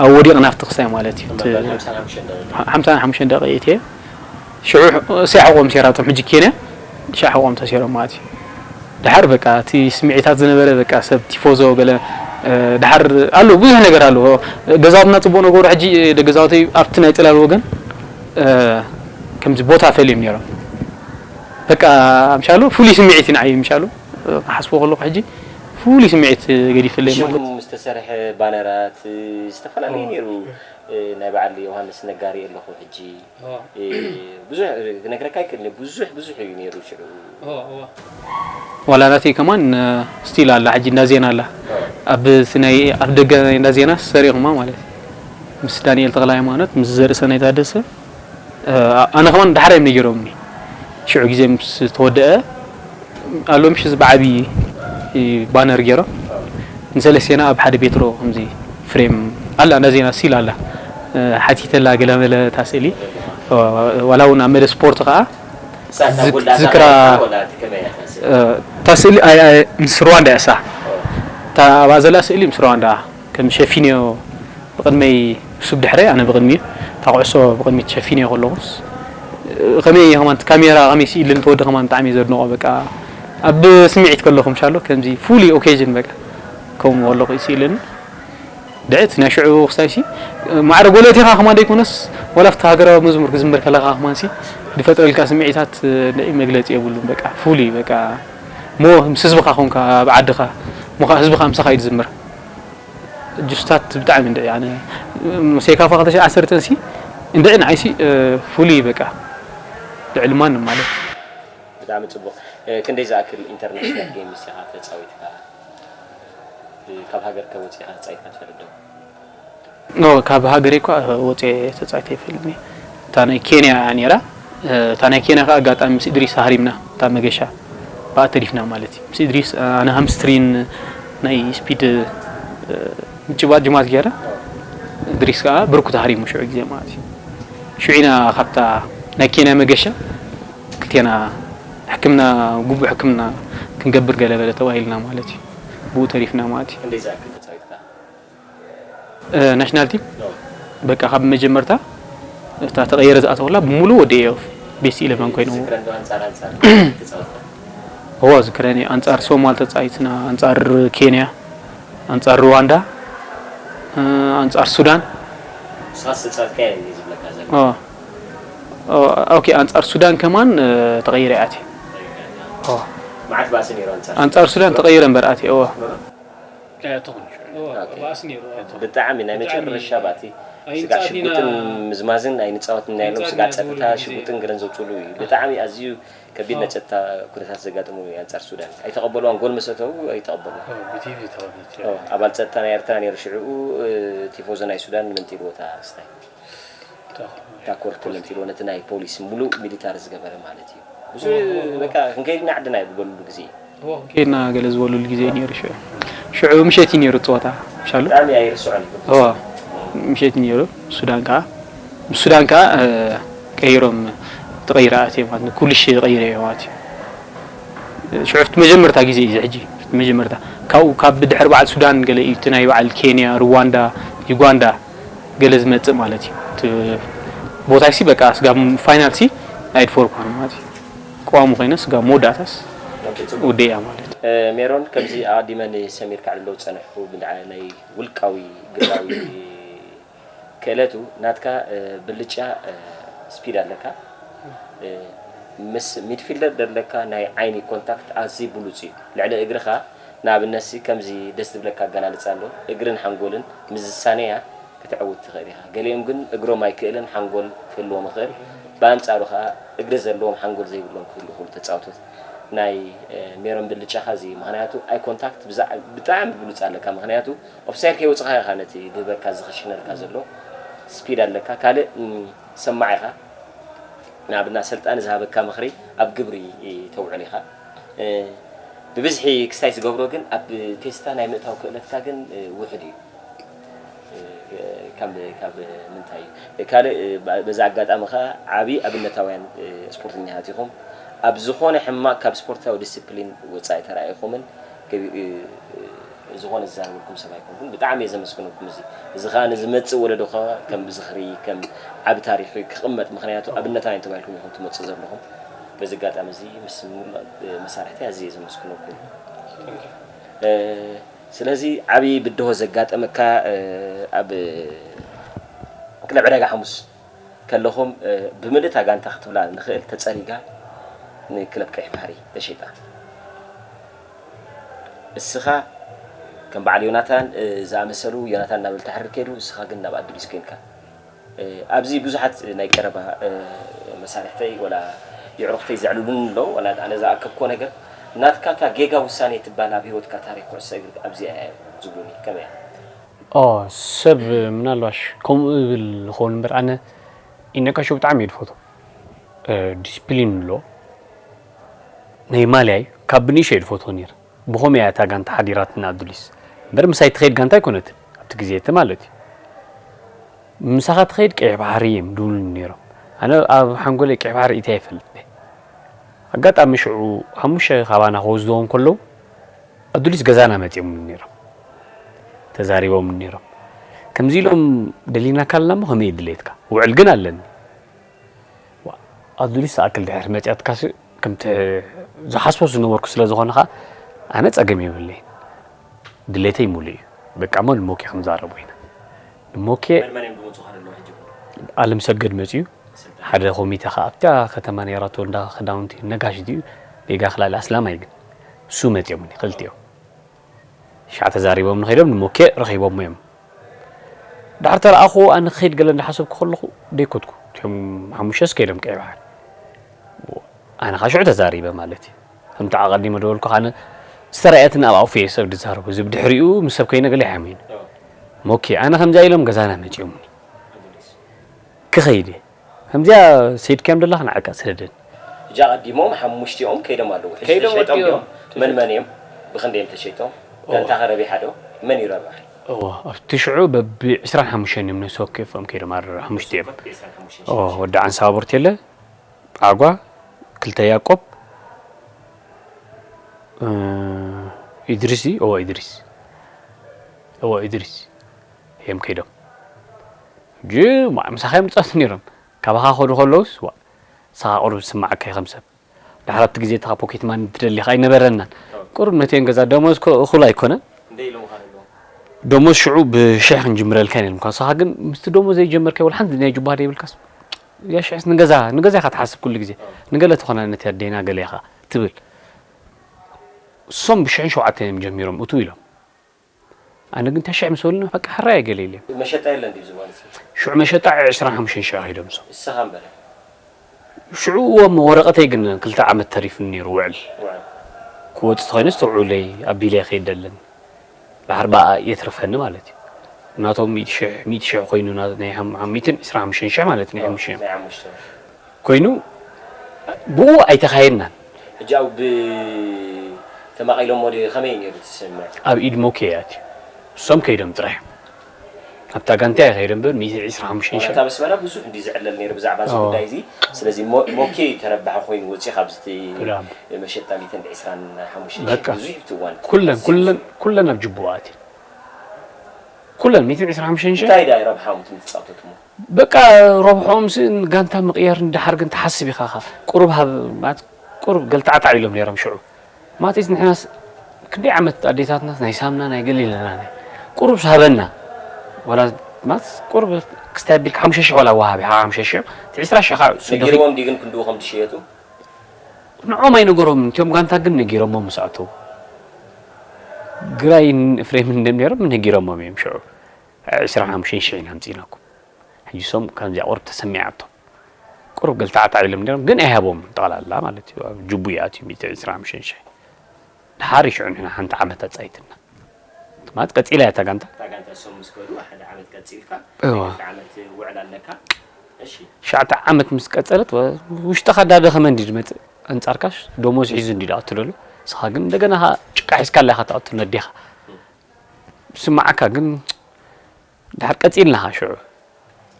ኣብ ወዲቕ ናብቲ ክሳይ ማለት እዩ ሓምሳን ሓሙሽተን ደቂት እየ ሽዑ እሰይ ሕቆም ሴራቶም ሕጂ ኬንያ ሻዕ ሕቆም ተሴሮም ማለት እዩ ድሓር በቃ እቲ ስምዒታት ዝነበረ በቃ ሰብ ቲፎዞ ገለ ድሓር ኣሎ ብዙሕ ነገር ኣሎ ገዛውትና ፅቡቅ ነገሩ ሕጂ ደገዛውተይ ኣብቲ ናይ ፅላል ወገን ከምዚ ቦታ ፈልዮም ነይሮም በቃ ምሻሉ ፍሉይ ስምዒት እዩ ንዓይ ምሻሉ ክሓስቦ ከለኩ ሕጂ ፍሉይ ስምዒት ገዲፍለይ ማለት ሽኩም ዝተሰርሐ ባነራት ዝተፈላለዩ ነይሩ ናይ በዓል ዮሃንስ ነጋሪ ኣለኹ ሕጂ ብዙሕ ክነግረካ ይክእል ብዙሕ ብዙሕ እዩ ነይሩ ሽዑ ዋላ ናተይ ከማን ስቲል ኣላ ሕጂ እንዳ ዜና ኣላ ኣብ ናይ ኣፍ ደገ ናይ እንዳ ዜና ሰሪቑማ ማለት ምስ ዳንኤል ተኽለ ሃይማኖት ምስ ዘርእሰናይ ታደሰ ኣነ ከማን ዳሕራዮም ነጊሮምኒ ሽዑ ግዜ ምስ ተወደአ ኣሎ ምሽ እዚ ብዓብዪ ባነር ገይሮም ንሰለስቴና ኣብ ሓደ ቤትሮ ከምዚ ፍሬም ኣላ እንዳ ዜና ሲል ኣላ ሓቲተላ ገለመለ እታ ስእሊ ዋላ እውን ኣብ መደ ስፖርት ከዓ ዝክራ እታ ስእሊ ምስ ሩዋንዳ እያ እሳ እታ ኣብኣ ዘላ ስእሊ ምስ ሩዋንዳ ከም ሸፊንዮ ብቕድመይ እሱ ብድሕረይ ኣነ ብቕድሚኡ እታ ኩዕሶ ብቕድሚት ሸፊንዮ ከለኹስ ከመይ ከማን ካሜራ ከመይ ስኢልን ተወዲ ከማን ብጣዕሚ ዘድንቆ በቃ ኣብ ስምዒት ከለኹ ምሻሎ ከምዚ ፉሊ ኦኬዥን በቃ ከምኡ ከለኹ ይስኢልን ድዕት ናይ ሽዑ ክሳይሲ ማዕረ ጎለቴኻ ከማን ደይኮነስ ወላ ፍቲ ሃገራዊ መዝሙር ክዝምር ከለኻ ከማንሲ ዝፈጥረልካ ስምዒታት መግለፂ የብሉን በቃ ፉሊ በቃ ሞ ምስ ህዝብኻ ኮንካ ኣብ ዓድኻ ሞኻ ህዝብኻ ምሳኻ እዩ ዝዝምር ጁስታት ብጣዕሚ እንደ ያነ ሴካፋ ከተሽዓ ሰርተን ሲ እንደ ንዓይሲ ፍሉይ በቃ ልዕሊ ማንም ማለት ብጣዕሚ ጽቡቕ ክንደይ ዝኣክል ኢንተርናሽናል ጌምስ ኢኻ ተጻዊትካ ካብ ሃገር ከወጺኻ ተጻዊትካ ትፈልጥ ዶ ኖ ካብ ሃገር እኳ ወጽኤ ተጻዊተ ይፈልጥኒ እታ ናይ ኬንያ ነራ እታ ናይ ኬንያ ከዓ ኣጋጣሚ ምስ እድሪስ ሃሪምና እታ መገሻ ብኣ ተሪፍና ማለት እዩ ምስ እድሪስ ኣነ ሃምስትሪን ናይ ስፒድ ምጭባጥ ጅማት ገይረ እድሪስ ከዓ ብርኩ ተሃሪሙ ሽዑ ግዜ ማለት እዩ ሽዑና ካብታ ናይ ኬንያ መገሻ ክልቴና ሕክምና ግቡእ ሕክምና ክንገብር ገለ በለ ተባሂልና ማለት እዩ ብኡ ተሪፍና ማለት እዩ ናሽናል ቲም በቃ ካብ መጀመርታ እታ ተቐየረ ዝኣተወላ ብሙሉ ወዲ እየ ቤስት ኢለቨን ኮይኑ እዎ ዝክረኒ ኣንጻር ሶማል ተጻይትና ኣንጻር ኬንያ ኣንጻር ሩዋንዳ ኣንጻር ሱዳን ኦኬ ኣንጻር ሱዳን ከማን ተቐይረ ኣትየ ኣንጻር ሱዳን ተቐይረ እምበር ኣትየ እዎ እዋ፣ ባእሲ ነይሩ። ብጣዕሚ ናይ መጨረሻ ባእቲ። ስጋዕ ሽጉጥን ምዝማዝን ኣይንፃወትን ናይ ኢሎም። ስጋዕ ፀጥታ ሽጉጥን ግረን ዘውፅሉ እዩ። ብጣዕሚ ኣዝዩ ከቢድ ናይ ፀጥታ ኩነታት ዘጋጥሙ እዩ ኣንፃር ሱዳን። ኣይተቐበልዋን፣ ጎል መሰተው ኣይተቐበልዋን። ብቲቪ ተቐበልቲ። ኣባል ፀጥታ ናይ ኤርትራ ነይሩ ሽዕኡ። ቲፎዞ ናይ ሱዳን ምንጢልዎ እታ ስታይ እታ ኮርት ምንጢልዎ ነቲ ናይ ፖሊስ ሙሉእ ሚሊታሪ ዝገበረ ማለት እዩ። ብዙ በቃ ክንከይድ ኢና ዓድና እዩ ዝበልሉ ግዜ እዩ። ከይድና ገለ ዝበሉሉ ግዜ እዩ ነይሩ። ሽዑ ሽዑ ምሸት እዩ ነይሩ እቲ ፀወታ። ምሻሉ ብጣዕሚ ኣይርስዖን። እዋ፣ ምሸት እዩ ነይሩ። ሱዳን ከዓ ምስ ሱዳን ከዓ ቀይሮም ተቐይረ ኣትየ ማለት ኩልሽ ተቐይረ እየ ማለት እዩ። ሽዑ እቲ መጀመርታ ግዜ እዩ ሕጂ። እቲ መጀመርታ ካብኡ ካብ ድሕሪ በዓል ሱዳን ገለ እዩ እቲ ናይ በዓል ኬንያ፣ ሩዋንዳ፣ ዩጋንዳ ገለ ዝመፅእ ማለት እዩ። እቲ ቦታ ሲ በቃ ስጋ ፋይናል ሲ ኣይድፈርኳን ማለት እዩ። ቀዋሙ ኮይነ ስጋ መወዳእታስ ውደያ ማለት እዩ። ሜሮን፣ ከምዚ ኣቐዲመ ንሰሚር ከዕልሎ ዝጸንሕኩ ብዛዕባ ናይ ውልቃዊ ግብራዊ ክእለቱ ናትካ ብልጫ ስፒድ ኣለካ። ምስ ሚድፊልደር ዘለካ ናይ ዓይኒ ኮንታክት ኣዝዩ ብሉጽ እዩ። ልዕሊ እግርኻ ንኣብነትሲ ከምዚ ደስ ዝብለካ ኣገላልጻ ኣሎ። እግርን ሓንጎልን ምስ ዝሳነያ ክትዕውት ትኽእል ኢኻ። ገሊኦም ግን እግሮም ኣይክእልን ሓንጎል ክህልዎም ይኽእል። ብኣንጻሩ ከኣ እግሪ ዘለዎም ሓንጎል ዘይብሎም ክህሉ ይኽእሉ ተጻወቶት። ናይ ሜሮን ብልጫኻ እዚ ምኽንያቱ ኣይ ኮንታክት ብጣዕሚ ብሉጽ ኣለካ። ምኽንያቱ ኦፍሳይድ ከይወጽኻ ኢኻ ነቲ ብህበካ ዝኽሽነልካ ዘሎ ስፒድ ኣለካ። ካልእ ሰማዕ ኢኻ። ንኣብነት ኣሰልጣኒ ዝሃበካ ምኽሪ ኣብ ግብሪ ተውዕል ኢኻ። ብብዝሒ ክስታይ ዝገብሮ ግን ኣብ ቴስታ ናይ ምእታው ክእለትካ ግን ውሑድ እዩ። ካብ ካብ ምንታይ እዩ ካልእ በዚ ኣጋጣሚ ከኣ ዓቢ ኣብነታውያን ስፖርተኛታት ኢኹም። ኣብ ዝኾነ ሕማቕ ካብ ስፖርታዊ ዲስፕሊን ወጻኢ ተራኢኹምን ዝኾነ ዝዛረበልኩም ሰብ ኣይኮንኩን። ብጣዕሚ እየ ዘመስግነኩም። እዚ እዚ ከኣ ንዝመጽእ ወለዶ ከኣ ከም ዝኽሪ ከም ዓቢ ታሪኽ ክቕመጥ፣ ምኽንያቱ ኣብነታውያን ተባሂልኩም ኢኹም ትመጽኡ ዘለኹም። በዚ ኣጋጣሚ እዚ ምስ መሳርሕቲ ኣዝየ እየ ዘመስግነኩም። ስለዚ ዓቢ ብድሆ ዘጋጠመካ ኣብ ክለብ ዕዳጋ ሓሙስ ከለኹም ብምልእታ ጋንታ ክትብላ ንኽእል ተጸሪጋ ንክለብ ቀይሕ ባሕሪ ተሸይጣ። እስኻ ከም በዓል ዮናታን ዝኣመሰሉ፣ ዮናታን ናብ ኣልታሕሪር ከይዱ፣ እስኻ ግን ናብ ኣዱሊስ ኮይንካ። ኣብዚ ብዙሓት ናይ ቀረባ መሳርሕተይ ወላ የዕሩኽተይ ዘዕልሉኒ ኣለዉ። ዋላ ኣነ ዝኣከብክዎ ነገር ናትካ እታ ጌጋ ውሳኔ ትበሃል ኣብ ህይወትካ ታሪኽ ኩዕሶ እግሪ ኣብዚኣ እያ ዝብሉኒ። ከመይ እያ? ኦ፣ ሰብ ምናልባሽ ከምኡ ይብል ይኸውን እምበር ኣነ ኢነቃሾ ብጣዕሚ እየ ዝፈትዎ። ዲስፕሊን ኣሎ። ናይ ማልያ እዩ። ካብ ብንእሽቶ እየ ዝፈትዎ ነይረ። ብኸምኡ እያ እታ ጋንታ ሓዲራትና ኣዱሊስ። እምበር ምሳይ ትኸይድ ጋንታ ኣይኮነትን። ኣብቲ ግዜ እቲ ማለት እዩ። ምሳኻ ትኸይድ ቀይሕ ባሕሪ እዮም ድብሉኒ ነይሮም። ኣነ ኣብ ሓንጎለይ ቀይሕ ባሕሪ ኢትያ ይፈልጥ እየ። ኣጋጣሚ ሽዑ ሓሙሽተ ካባና ክወስድዎም ከለዉ ኣዱሊስ ገዛና መጺኦምኒ ነይሮም። ተዛሪቦምኒ ነይሮም። ከምዚ ኢሎም ደሊናካ ኣለና እሞ ከመይ እዩ ድሌትካ? ውዕል ግን ኣለኒ። ዋ፣ ኣዱሊስ ትኣክል ድሕር መጺኣትካሲ ከምቲ ዝሓስቦ ዝነበርኩ ስለ ዝኾነ ኸኣ ኣነ ጸገም የብለይን። ድሌተይ ሙሉእ እዩ። በቃ እሞ ንሞኬ ክንዛረቦ ኢና። ንሞኬ መን መን እዮም ዝመጹኻ ዘለዉ ሕጂ? ኣለምሰገድ መጺኡ። ሓደ ኮሚተ ኸኣ ኣብታ ከተማ ነይራቶ እንዳ ክዳውንቲ ነጋሽ ድዩ ጌጋ ክላሊ ኣስላማይ ግን እሱ መጺኦምኒ ክልቲኦም። ሻዕ ተዛሪቦም ንኸይዶም ንሞኬ ረኺቦሞ እዮም። ድሓር ተረኣኹ ኣነ ክኸይድ ገለ እንዳሓሰብኩ ከለኹ ደይኮትኩ። እቲኦም ሓሙሽተስ ከይዶም ቀይ ባሕሪ። ኣነ ኸኣ ሽዑ ተዛሪበ ማለት እዩ። ከምቲ ኣቐዲመ ዝበልኩ ኣነ ዝተራእየትን ኣብ ኣፉ እየ ሰብ ዝዛረቡ። እዚ ብድሕሪኡ ምስ ሰብ ኮይነ ገለ ይሓመኒ። ሞኬ ኣነ ከምዚኣ ኢሎም ገዛና መጺኦምኒ። ክኸይድ እየ። ከምዚኣ ሰይድካዮም ደለኻ ንዓካ ስደደን። ሕጂ ኣቐዲሞም ሓሙሽቲኦም ከይዶም ኣለዉ። ሕጂ ከይዶም ተሸይጦም ወዲኦም። ድዮም? መን መን እዮም? ብኽንደይ እዮም ተሸይጦም? እዋ። ጋንታኸ ረቢሓ ዶ? መን እዩ ረብሓ? እዋ፣ ኣብቲ ሽዑ በቢ ዕስራን ሓሙሽተን እዮም ነፍሲ ወከፎም ከይዶም ኣረ ሓሙሽቲኦም። ነፍሲ ወከፍ ዕስራን ሓሙሽተን እዋ፣ ሺሕ። ወዲ ዓንሳ ቦርቴለ፣ ጳጓ፣ ክልተ ያቆብ፣ እ፣ ኢድሪስ እዩ? እዋ፣ ኢድሪስ። እዋ፣ ኢድሪስ። እዮም ከይዶም። ሕጂ፣ ማ-፣ ምሳኻ እዮም ዝጻወቱ ነይሮም። ካባኻ ክኸዱ ከለውስ፣ ዋ፣ ንስኻ ቁሩብ ዝስምዓካ እዩ ከም ሰብ። ድሓር ኣብቲ ግዜ እታ ፖኬት ማኒ ትደሊ ከኣ ኣይነበረናን። ቁሩብ ነቲ ገዛ ደሞዝ ኮ-፣ እኹል ኣይኮነን። እንደ ኢሎምኻ ነለዉ። ደሞዝ ሽዑ ብሽሕ ክንጅምረልካ ኢና ኢሎምካ። ንስኻ ግን ምስቲ ደሞዝ ዘይጀመርካዮ ወላ ሓንቲ ናይ ጁባ ደይብልካስ፣ ያ ሽሕስ ንገዛ፣ ንገዛ ኢኻ ትሓስብ ኩሉ ግዜ። ንገለ ትኾና ነቲ ኣዴና ገለ ኢኻ ትብል። እሶም ብሽሕን ሸውዓተን እዮም ጀሚሮም እትው ኢሎም። ኣነ ግን ተሽሕ ምስ በሉና በቃ ሕራይ ገለ ኢለ። መሸጣ የለን ድዩ እዚ ማለት እዩ? ሽዑ መሸጣ ዕስራን ሓሙሽተን ሽሕ ከይዶም ሰው። እስኻ እምበር ሽዑ እዎም ወረቐተይ ግን ክልተ ዓመት ተሪፉኒ ነይሩ ውዕል። ውዕል። ክወጽእ ተኾይነ ዝተውዕለይ ኣቢለ ከይደለን። ድሓር ብኣ የትርፈኒ ማለት እዩ። ናቶም ሚእቲ ሽሕ፣ ሚእቲ ሽሕ ኮይኑ ና-፣ ናይ ሓም-፣ ሚእትን ዕስራን ሓሙሽተን ሽሕ ማለት ናይ ሓሙሽተ ናይ ሓሙሽተ። ኮይኑ ብኡ ኣይተኻየድናን። ሕጂ ኣብ ብ-፣ ተማቒሎሞ ድዩ? ከመይ ነይሩ ትስምዕ? ኣብ ኢድ ሞኬ እያ እትዩ። እሶም ከይዶም ጥራሕ እዮም። ኣብታ ጋንታ እየ ከይደ እምበር ሚእቲ ዕስራን ሓሙሽተን ሽሕ። እታ በስመራ ብዙሕ እንዲ ዝዕለል ነይሩ ብዛዕባ እዚ ኣዎ። ጉዳይ እዚ። ስለዚ ሞ-፣ ሞኬ ተረባሒ ኮይኑ ወፂኡ ካብዚ እቲ ብራም። መሸጣ ሚእትን ዕስራን ሓሙሽተን በቃ። ብዙሕ እቲ እዋን ኩለን፣ ኩለን፣ ኩለን ኣብ ጅቡኣት ኩለን ሚእትን ዕስራን ሓሙሽተን ሽሕ። እንታይ ዳ ረብሓ ምትም ትፃወተትሞ? በቃ ረብሖም ስ ጋንታ ምቕያር ድሓር ግን ትሓስብ ኢኻ ኻ ቁሩብ ሃብ ማለት ቁሩብ ገልጣዕጣዕ ኢሎም ነይሮም ሽዑ። ማቲስ ንሕናስ ክንደይ ዓመት ኣዴታትና ናይ ሳምና ናይ ገለ ኢለና ቁሩብ ሃበና። ወላ ማት ቁሩብ ክስታይ ቢልካ ሓሙሽተ ሽሕ ወላ ወሃቢ ሓሙሽተ ሽሕ፣ ዕስራ ሽሕ ከዓ እሱ ደኺ- ነጊርዎም ድዩ ግን ክንድኡ ከም ትሽየጡ? ንዖም ኣይነገሮምን። እቲኦም ጋንታ ግን ነጊሮሞም ምስ ኣተዉ። ግራይን እፍሬምን እንደም ነይሮም ነጊሮሞም እዮም ሽዑ። ዕስራን ሓሙሽተን ሽሕ ኢና ኣምጺእናኩም። ሕጂ ሶም ከምዚኣ ቁሩብ ተሰሚዓቶም። ቁሩብ ገልታዕታዕ ኢሎም ነይሮም ግን ኣይሃቦም ጠቕላላ ማለት እዩ። ኣብ ጅቡ ይኣትዩ ሚእቲ ዕስራን ሓሙሽተን ሽሕ። ድሓር ሽዑ ንሕና ሓንቲ ዓመት ኣጻይትና። ማለት ቀጺላ እያ እታ ጋንታ። እታ ጋንታ እሶም ምስ ከዱ ሓደ ዓመት ቀጺልካ እዋ። ክልተ ዓመት ውዕል ኣለካ። እሺ። ሸዓተ ዓመት ምስ ቀጸለት ወ-፣ ውሽጥኻ እንዳደኸመ እንዲ ዝመጽእ ኣንጻርካሽ ደሞዝ ሒዙ እንዲ ዝኣቱ ዘሎ። ንስኻ ግን እንደገና ኸኣ ጭቃ ሒዝካላ ኢኻ ትኣቱ ነዴኻ። ስምዓካ ግን ድሓር ቀጺልና ኸኣ ሽዑ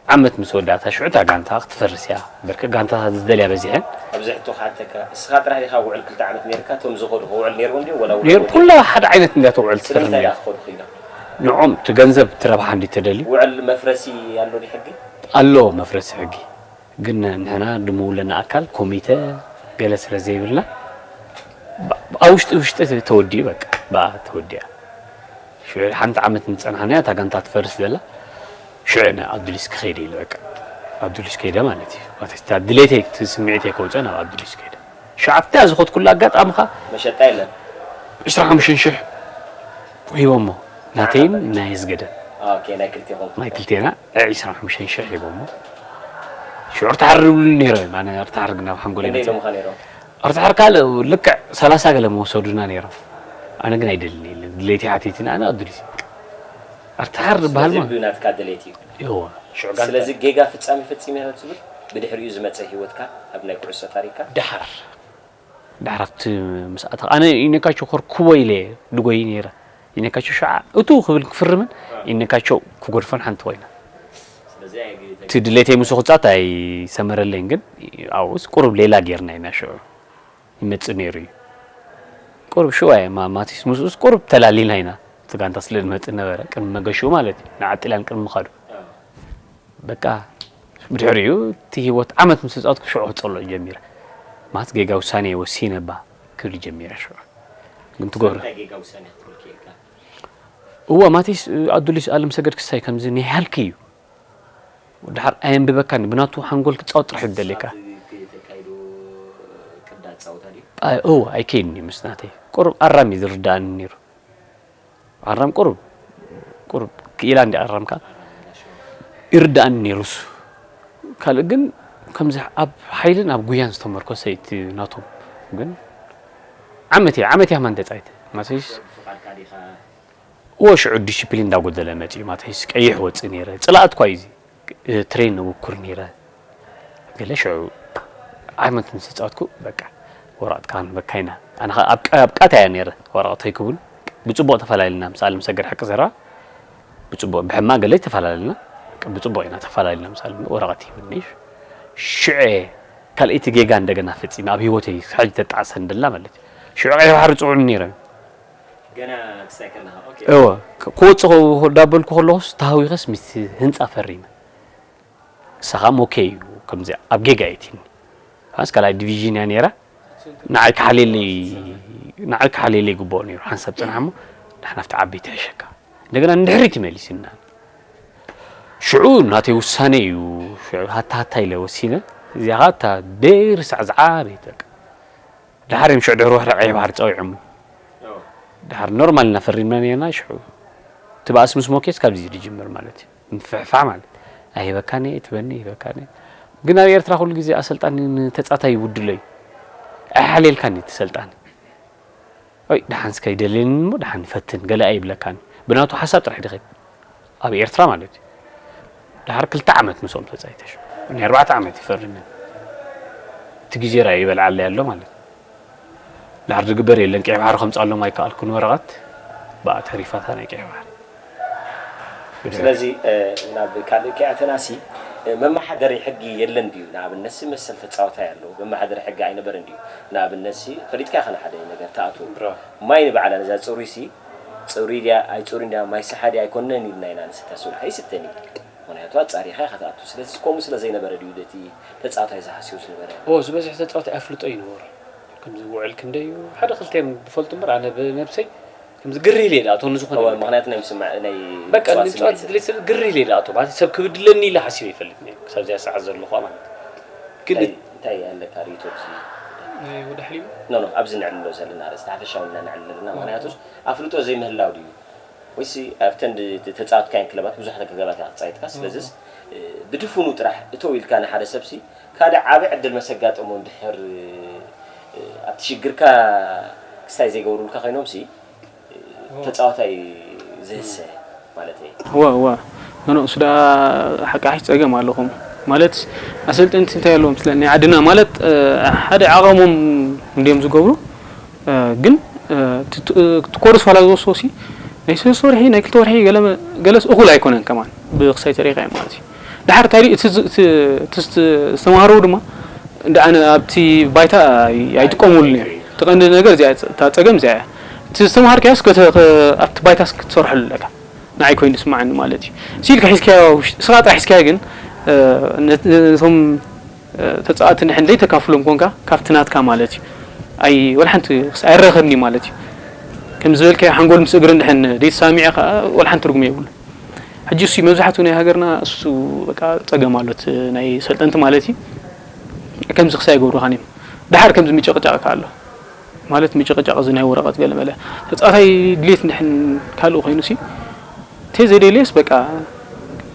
ዓመት ምስ ወዳእታ ሽዑ እታ ጋንታ ክትፈርስ እያ። በርክ ጋንታ ዝደልያ በዚሐን። ኣብዚ ሕቶ ክሓተካ እስኻ ጥራሕ ዲኻ ውዕል ክልተ ዓመት ነርካ እቶም ዝኸዱ ክውዕል ነርዎም ድዮም ወላ ነይሩ ኩላ ሓደ ዓይነት እንዲያ ተውዕል ትፈርም ስለምንታይ እያ። ዳ ክኸዱ ኺኢሎም? ንዖም እቲ ገንዘብ እቲ ረብሓ እንዲ ተደልዩ ውዕል መፍረሲ ኣሎ ዲ ሕጊ? ኣሎ መፍረሲ ሕጊ። ግን ንሕና ድምውለና ኣካል ኮሚተ ገለ ስለ ዘይብልና ብ-፣ ኣብ ውሽጢ ውሽጢ ተወዲኡ በቃ ብኣ ተወዲኣ። ሽዑ ሓንቲ ዓመት ንጸናሕና እታ ጋንታ ትፈርስ ዘላ ሽዑ ነ-፣ ኣዱሊስ ክኸይደ ኢለ በቃ ኣዱሊስ ከይደ ማለት እዩ። ማለት እታ ድሌተይ እቲ ስምዒተይ ከውፅእ ናብ ኣዱሊስ ከይደ። ሽዑ ኣብታ ዝኸድኩሉ ኣጋጣሚ ኸዓ መሸጣ የለን። ዕስራን ሓሙሽተን ሽሕ ሂቦሞ ናተይን ናይ ዝገደን ኦኬ ናይ ክልቴኹም። ናይ ክልቴና ዕስራን ሓሙሽተን ሽሕ ሂቦሞ ሽዑ ርትሓር ይብሉኒ ነይሮም እዮም። ኣነ ርትሓር ግን ኣብ ሓንጎለይ ክንደይ መፅእ ኢሎምኻ ነይሮም? ርትሓር ካልእ ልክዕ ሰላሳ ገለ መወሰዱና ነይሮም። ኣነ ግን ኣይደልን ኢለ ድሌተይ ሓቲትና ኣነ ኣዱሊስ ርትሓር ዝበሃል ስለዚ ማለት ብናትካ ድሌት እዩ። እዎ ሽዑ ጋር ስለዚ ጌጋ ፍጻሜ ፈጺመ ኢኻ ትብል ብድሕሪኡ ዝመጸ ህይወትካ ኣብ ናይ ኩዕሶ ታሪካ ድሓር ድሓር ኣብቲ ምስ ኣተኻ ኣነ ኢነካቸው ከርክቦ ኢለ ድጎይ ነይረ። ኢነካቸው ሸዓ እቱ ክብል ክፍርምን ኢነካቸው ክጎድፈን ሓንቲ ኮይና ስለዚ እቲ ድሌተይ ምስ ክጻት ኣይሰመረለይን ግን ኣብኡስ ቁሩብ ሌላ ጌርና ኢና ሽዑ ይመጽእ ነይሩ እዩ። ቁሩብ ሽዋ እየ ማ-፣ ማቲስ ምስኡስ ቁሩብ ተላሊና ኢና። እቲ ጋንታ ስለ ዝመጽእ ነበረ ቅድሚ መገሽኡ ማለት እዩ ንዓጢላን ቅድሚ ምኻዱ በቃ ብድሕሪኡ እቲ ህይወት ዓመት ምስ ተጻወትኩ ሽዑ ክጸልኦ ጀሚረ። ማለት ጌጋ ውሳኔ ወሲነ እባ ክብል ጀሚረ ሽዑ። ግን ትገብሮ እንታይ ጌጋ ውሳኔ ክትብል ክኢልካ? እወ ማቲስ ኣዱሊስ ኣለም ሰገድ ክሳይ ከምዚ ናይ ሃልኪ እዩ። ድሓር ኣየንብበካን ብናቱ ሓንጎል ክጻወት ጥራሕ እዩ ደልየካ። ተካይዶ ቅዳ ጻውታ ድዩ? ኣይ እወ ኣይከይድን እዩ ምስ ናተይ። ቁሩብ ኣራም እዩ ዝርዳእኒ ነይሩ። ኣራም ቁሩብ ቁሩብ ክኢላ እንዲ ኣራምካ ይርዳእኒ ነይሩ እሱ። ካልእ ግን ከምዚ ኣብ ሓይልን ኣብ ጉያን ዝተመርኮሰ እዩ እቲ ናቶም። ግን ዓመት እያ ዓመት እያ ማን ተጻይተ ማሰይስ ፍቓድካ ዲኻ? እዎ ሽዑ ዲሲፕሊን እንዳጎደለ መጺኡ ማተይስ ቀይሕ ወጽእ ነይረ ጽላኣት እኳ እዩ እዚ ትሬን ነውኩር ነይረ። ገለ ሽዑ ዓመት ምስ ተጻወትኩ በቃ ወረቐት ካን በካይና ኣነ ኸ ኣብ ቃ- ኣብ ቃታ እያ ነይረ ወረቐት ኣይክቡን ብጽቡቕ ተፈላለና ምስ ኣለም ሰገድ ሓቂ ዘረባ ብጽቡቕ ብሕማ ገለ ተፈላለና ብጽቡቕ ኢና ተፈላለና ምስ ኣለም ወረቐት ይብኒ ሽዑ ካልኣይቲ ጌጋ እንደገና ፈጺመ ኣብ ህይወተይ ሕጂ ተጣዕሰን ደላ ማለት እዩ ሽዑ ቀይሕ ባሕሪ ጽውዑኒ ነይረ ገና ክሳይ ከለኻ ኦኬ እወ ክወፅእ ዳበልኩ ከለኹስ ተሃዊኸስ ምስ ህንፃ ፈሪመ ንሳ ከዓ ሞኬ እዩ ከምዚ ኣብ ጌጋ የትኒ ስ ካልኣይ ዲቪዥን እያ ነይራ ንዓይ ክሓልየለይ ንዓይ ክሓልየለይ ይግብኦ ነይሩ ሓንሳብ ፅንሓ እሞ ንሕና ኣብቲ ዓበይቲ ሕሸካ እንደገና ንድሕሪት ይመሊስና ሽዑ ናተይ ውሳነ እዩ ሽዑ ሃታ ሃታ ኢለ ወሲነ እዚኣ ከዓ እታ ደይርሳዕ ዝዓበየት በቃ ድሓር እዮም ሽዑ ድሕሪ ወርሒ ቀይሕ ባሕሪ ፀዊዖም ድሓር ኖርማል ኢና ፈሪምና ነርና ሽዑ እቲ ባእሲ ምስ ሞኬስ ካብዚ ዝጅምር ማለት እዩ። ምፍሕፋሕ ማለት ኣይህበካን እየ፣ ትበኒ ይህበካን እየ። ግን ኣብ ኤርትራ ኩሉ ግዜ ኣሰልጣኒ ንተጻታይ ይውድሎ እዩ። ኣይሓልየልካን እዩ እቲ ሰልጣኒ። ወይ ደሓን እስከ ይደልየኒ እሞ ደሓን ፈትን ገለ ኣይብለካን። ብናቱ ሓሳብ ጥራሕ ድኸድ ኣብ ኤርትራ ማለት እዩ። ድሓር ክልተ ዓመት ምስኦም ተጻይተሽ ናይ ኣርባዕተ ዓመት ይፈርምን እቲ ግዜ ራይ ይበልዓለይ ኣሎ ማለት እዩ። ድሓር ዝግበር የለን። ቀይ ባሕሪ ከምጻሎም ኣይከኣልኩን ወረቐት ብኣ ተሪፋታ ናይ ቀይ ባሕሪ። ስለዚ ናብ ካልእ ከኣተናሲ መመሓደሪ ሕጊ የለን ድዩ? ንኣብነትሲ መሰል ተፃወታይ ኣለዉ መመሓደሪ ሕጊ ኣይነበረን ድዩ? ንኣብነትሲ ፈሊጥካ ኢኻ ንሓደ ነገር ትኣትዉ። ማይ ንባዕላ ነዛ ፅሩይሲ ፅሩይ ድያ ኣይፅሩይ ድያ ማይ ሰሓ ድያ ኣይኮነን ኢልና ኢና ንስተ ሱልካ ይስተን እዩ። ምክንያቱ ኣፃሪኻ ኢኻ ትኣቱ። ስለዚ ከምኡ ስለ ዘይነበረ ድዩ እቲ ተፃወታይ ዝሃስዮ ዝነበረ? ኦ ዝበዝሕ ተፃወታይ ኣፍልጦ ይነበሮ። ከምዚ ውዕል ክንደይ እዩ ሓደ ክልተ እዮም ዝፈልጡ እምበር ኣነ ብነብሰይ ከምዚ ግር ኢለ ይድኣቶ ንዝኾነ እወ ነገር። ምክንያቱ ናይ ምስማዕ ናይ በቃ ምጽዋት ንምጽዋት ስምዒት ድሌት ስለ ግር ኢለ ይድኣቶ ማለት ሰብ ክብድለኒ ኢለ ሓሲበ ይፈልጥ ነይሩ ክሳብ እዚኣ ሰዓት ዘለኹዋ ማለት ግን እንታይ እንታይ ኣለካ ርእይቶ ኣብዚ ናይ ወደ ሕሊሙ ኖ ኖ ኣብዚ ነዕልሎ ዘለና ርእስቲ ሓፈሻዊ ኢና ነዕልል ዘለና ምክንያቱ ኣፍልጦ ዘይምህላው ድዩ ወይሲ ኣብተን ድ- ተጻወትካየን ክለባት ብዙሕ ገዛባት እያ ክትጻይትካ ስለዚስ እ፣ ብድፉኑ ጥራሕ እተው ኢልካ ንሓደ ሰብሲ ካልእ ዓቢ ዕድል መሰጋጠሞ እንድሕር እ፣ ኣብቲ ሽግርካ ክስታይ ዘይገብሩልካ ኮይኖምሲ ተፃዋታይ ዝህሰ ማለት እዩ። እዋ እዋ ኖኖ እሱ ደኣ ሓቂ ሓሽ ፀገም ኣለኹም ማለት ኣሰልጠንቲ እንታይ ኣለዎም ስለ ናይ ዓድና ማለት ሓደ ዓቐሞም እንድዮም ዝገብሩ ግን እቲ ኮርስ ዋላ ዝወስዎ ሲ ናይ ሰለስተ ወርሒ ናይ ክልተ ወርሒ ገለስ እኹል ኣይኮነን ከማን ብክሳይ ተሪኻ ማለት እዩ። ደሓር እንታይ እቲ ዝተማሃረው ድማ እንደ ኣነ ኣብቲ ባይታ ኣይጥቀሙሉን እዮም። እቲ ቀንዲ ነገር እዚኣ እታ ፀገም እዚኣ እያ። እቲ ዝተማሃርካዮስ ኣብቲ ባይታስ ክትሰርሐሉ ኣለካ። ንዓይ ኮይኑ ዝስማዓኒ ማለት እዩ። ሲኢልካ ሒዝካዮ ንስኻ ጥራሕ ሒዝካዮ ግን ነቶም ተፃወቲ ንሕን ዘይተካፍሎም ኮንካ ካብቲ ናትካ ማለት እዩ። ኣይ ወላ ሓንቲ ኣይረኸብኒ ማለት እዩ። ከም ዝበልካዮ ሓንጎል ምስ እግሪ እንድሕን ዘይተሳሚዐ ከዓ ወላ ሓንቲ ትርጉም የብሉ። ሕጂ እሱ መብዛሕትኡ ናይ ሃገርና እሱ በቃ ፀገም ኣሎ እቲ ናይ ሰልጠንቲ ማለት እዩ። ከምዚ ክሳይ ይገብሩኻን እዮም። ደሓር ከምዚ ምጭቕጫቕ ከ ኣሎ ማለት ምጭቕጫቕ እዚ ናይ ወረቐት ገለ መለ ተፃዋታይ ድሌት እንድሕን ካልእ ኮይኑ ሲ ተዘይደልየስ በቃ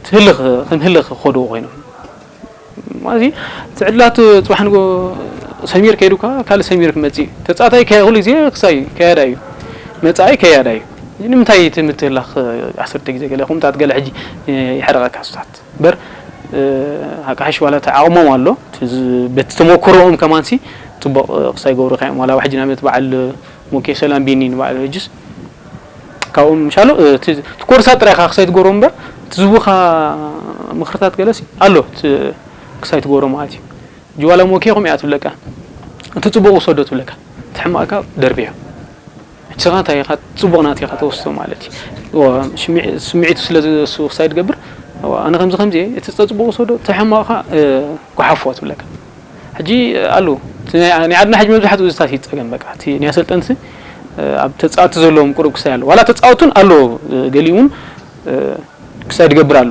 ትህልኽ ከም ህልኽ ክኸድዎ ኮይኖም ማለት እቲ ዕድላት ፅባሕ ንጎ ሰሚር ከይዱ ከዓ ካልእ ሰሚር ክመፅእ እዩ ተፃዋታይ ከ- ኩሉ ግዜ ክሳይ ከያዳ እዩ መፃኢ ከያዳ እዩ ንምንታይ እቲ ምትህላኽ ዓሰርተ ግዜ ገለ ኹምታት ገለ ሕጂ ይሕረቐካ ስታት እምበር ሓቃሕሽ ዋላ እቲ ዓቕሞም ኣሎ በቲ ተመክሮኦም ከማንሲ ፅቡቕ ክሳይ ገብሩካ እዮም ዋላ ሕጂ ናመት በዓል ሞኬ ሰላም ቢኒ ንባዕሉ ሕጅስ ካብኦም ምሻሉ ትኮርሳ ጥራይ ኢኻ ክሳይ ትገብሮ እምበር ትዝቡኻ ምክርታት ገለሲ ኣሎ ክሳይ ትገብሮ ማለት እዩ ጅዋላ ሞኬ ከምኡ እያ ትብለካ እቲ ፅቡቅ ውሰዶ ትብለካ እቲ ሕማቅካ ደርብዮ ሕጂ ስኻ እንታይ ኢኻ ፅቡቅ ናት ኢኻ ተወስዶ ማለት እዩ ስምዒቱ ስለ ዝሱ ክሳይ ትገብር ኣነ ከምዚ ከምዚ እቲ ፅቡቅ ውሰዶ እቲ ሕማቅካ ጓሓፎ ትብለካ ሕጂ ኣሉ ናይ ዓድና ሕጂ መብዛሕትኡ ዝታት ይፀገም በቃ እቲ ናይ ኣሰልጠንቲ ኣብ ተፃወቲ ዘለዎም ቁሩብ ክሳይ ኣሎ ዋላ ተፃወቱን ኣሎ ገሊኡ እውን ክሳይ ዝገብር ኣሎ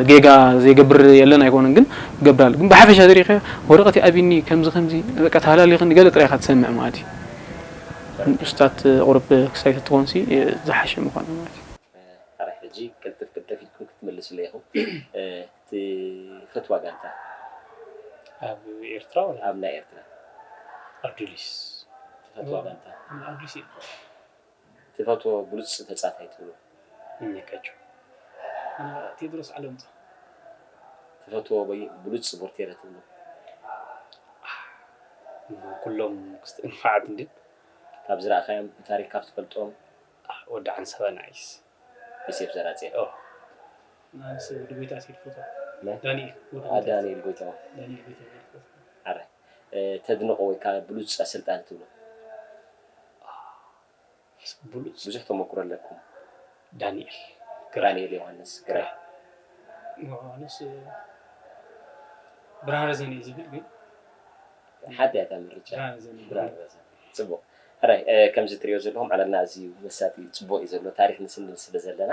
ጌጋ ዘይገብር የለን ኣይኮነን ግን ገብር ኣሎ ግን ብሓፈሻ ዘሪኸ ወረቀት ኣቢኒ ከምዚ ከምዚ በቃ ተሃላሊኽኒ ገለ ጥራይ ኢኻ ትሰምዕ ማለት እዩ ንኡስታት ቁሩብ ክሳይ ተትኾንሲ ዝሓሸ ምዃኑ ማለት እዩ ሕራይ ሕጂ ቅልጥፍ ቅልጥፍ ኢልኩም ክትምልስሉ ኢኹም። ትፈትዋ ጋንታ? ኣብ ኤርትራ ወላ ኣብ ናይ ኤርትራ። ኣዱሊስ። ትፈትዋ ጋንታ? ኣዱሊስ እየ። ትፈትዎ ብሉጽ ተጻታይ ትብሎ? ምኒካቸው። ኣነ ቴድሮስ ዓለምታ። ትፈትዎ ወይ ብሉጽ ስፖርቴረ ትብሎ? ኩሎም ክስተ ንፋዓት እንድን። ካብ ዝረኣኻዮም ብታሪኽ ካብ ትፈልጦም? ወዲ ዓንሰባ ናይስ። ዮሴፍ ዘራጽዮን። ኦ። ናንስ ወዲ ጎይታ ሲል ፎቶ። መን? ዳንኤል ወዲ አ፣ ጎይታ። ዳንኤል ጎይታ። ዳንኤል ጎይታ ሲል ፎቶ። ኣረ እ፣ ተድንቆ ወይ ከዓ ብሉጽ ኣሰልጣኒ ትብሎ? ብሉጽ ብዙሕ ተመክሮ ኣለኩም። ዳንኤል ግራይ። ዳንኤል ዮሃንስ ግራይ። ዮሃንስ እ፣ ብርሃነ ዘኔ ዝብል ግን ሓንቲ እያ እታ ምርጫ። ብርሃነ ዘኔ። ብርሃነ ረዘነ። ጽቡቕ። ሕራይ እ፣ ከምዚ ትሪኦ ዘለኹም ዕላልና ኣዝዩ መሳጢ ጽቡቕ እዩ ዘሎ። ታሪኽ ንስንድ ስለ ዘለና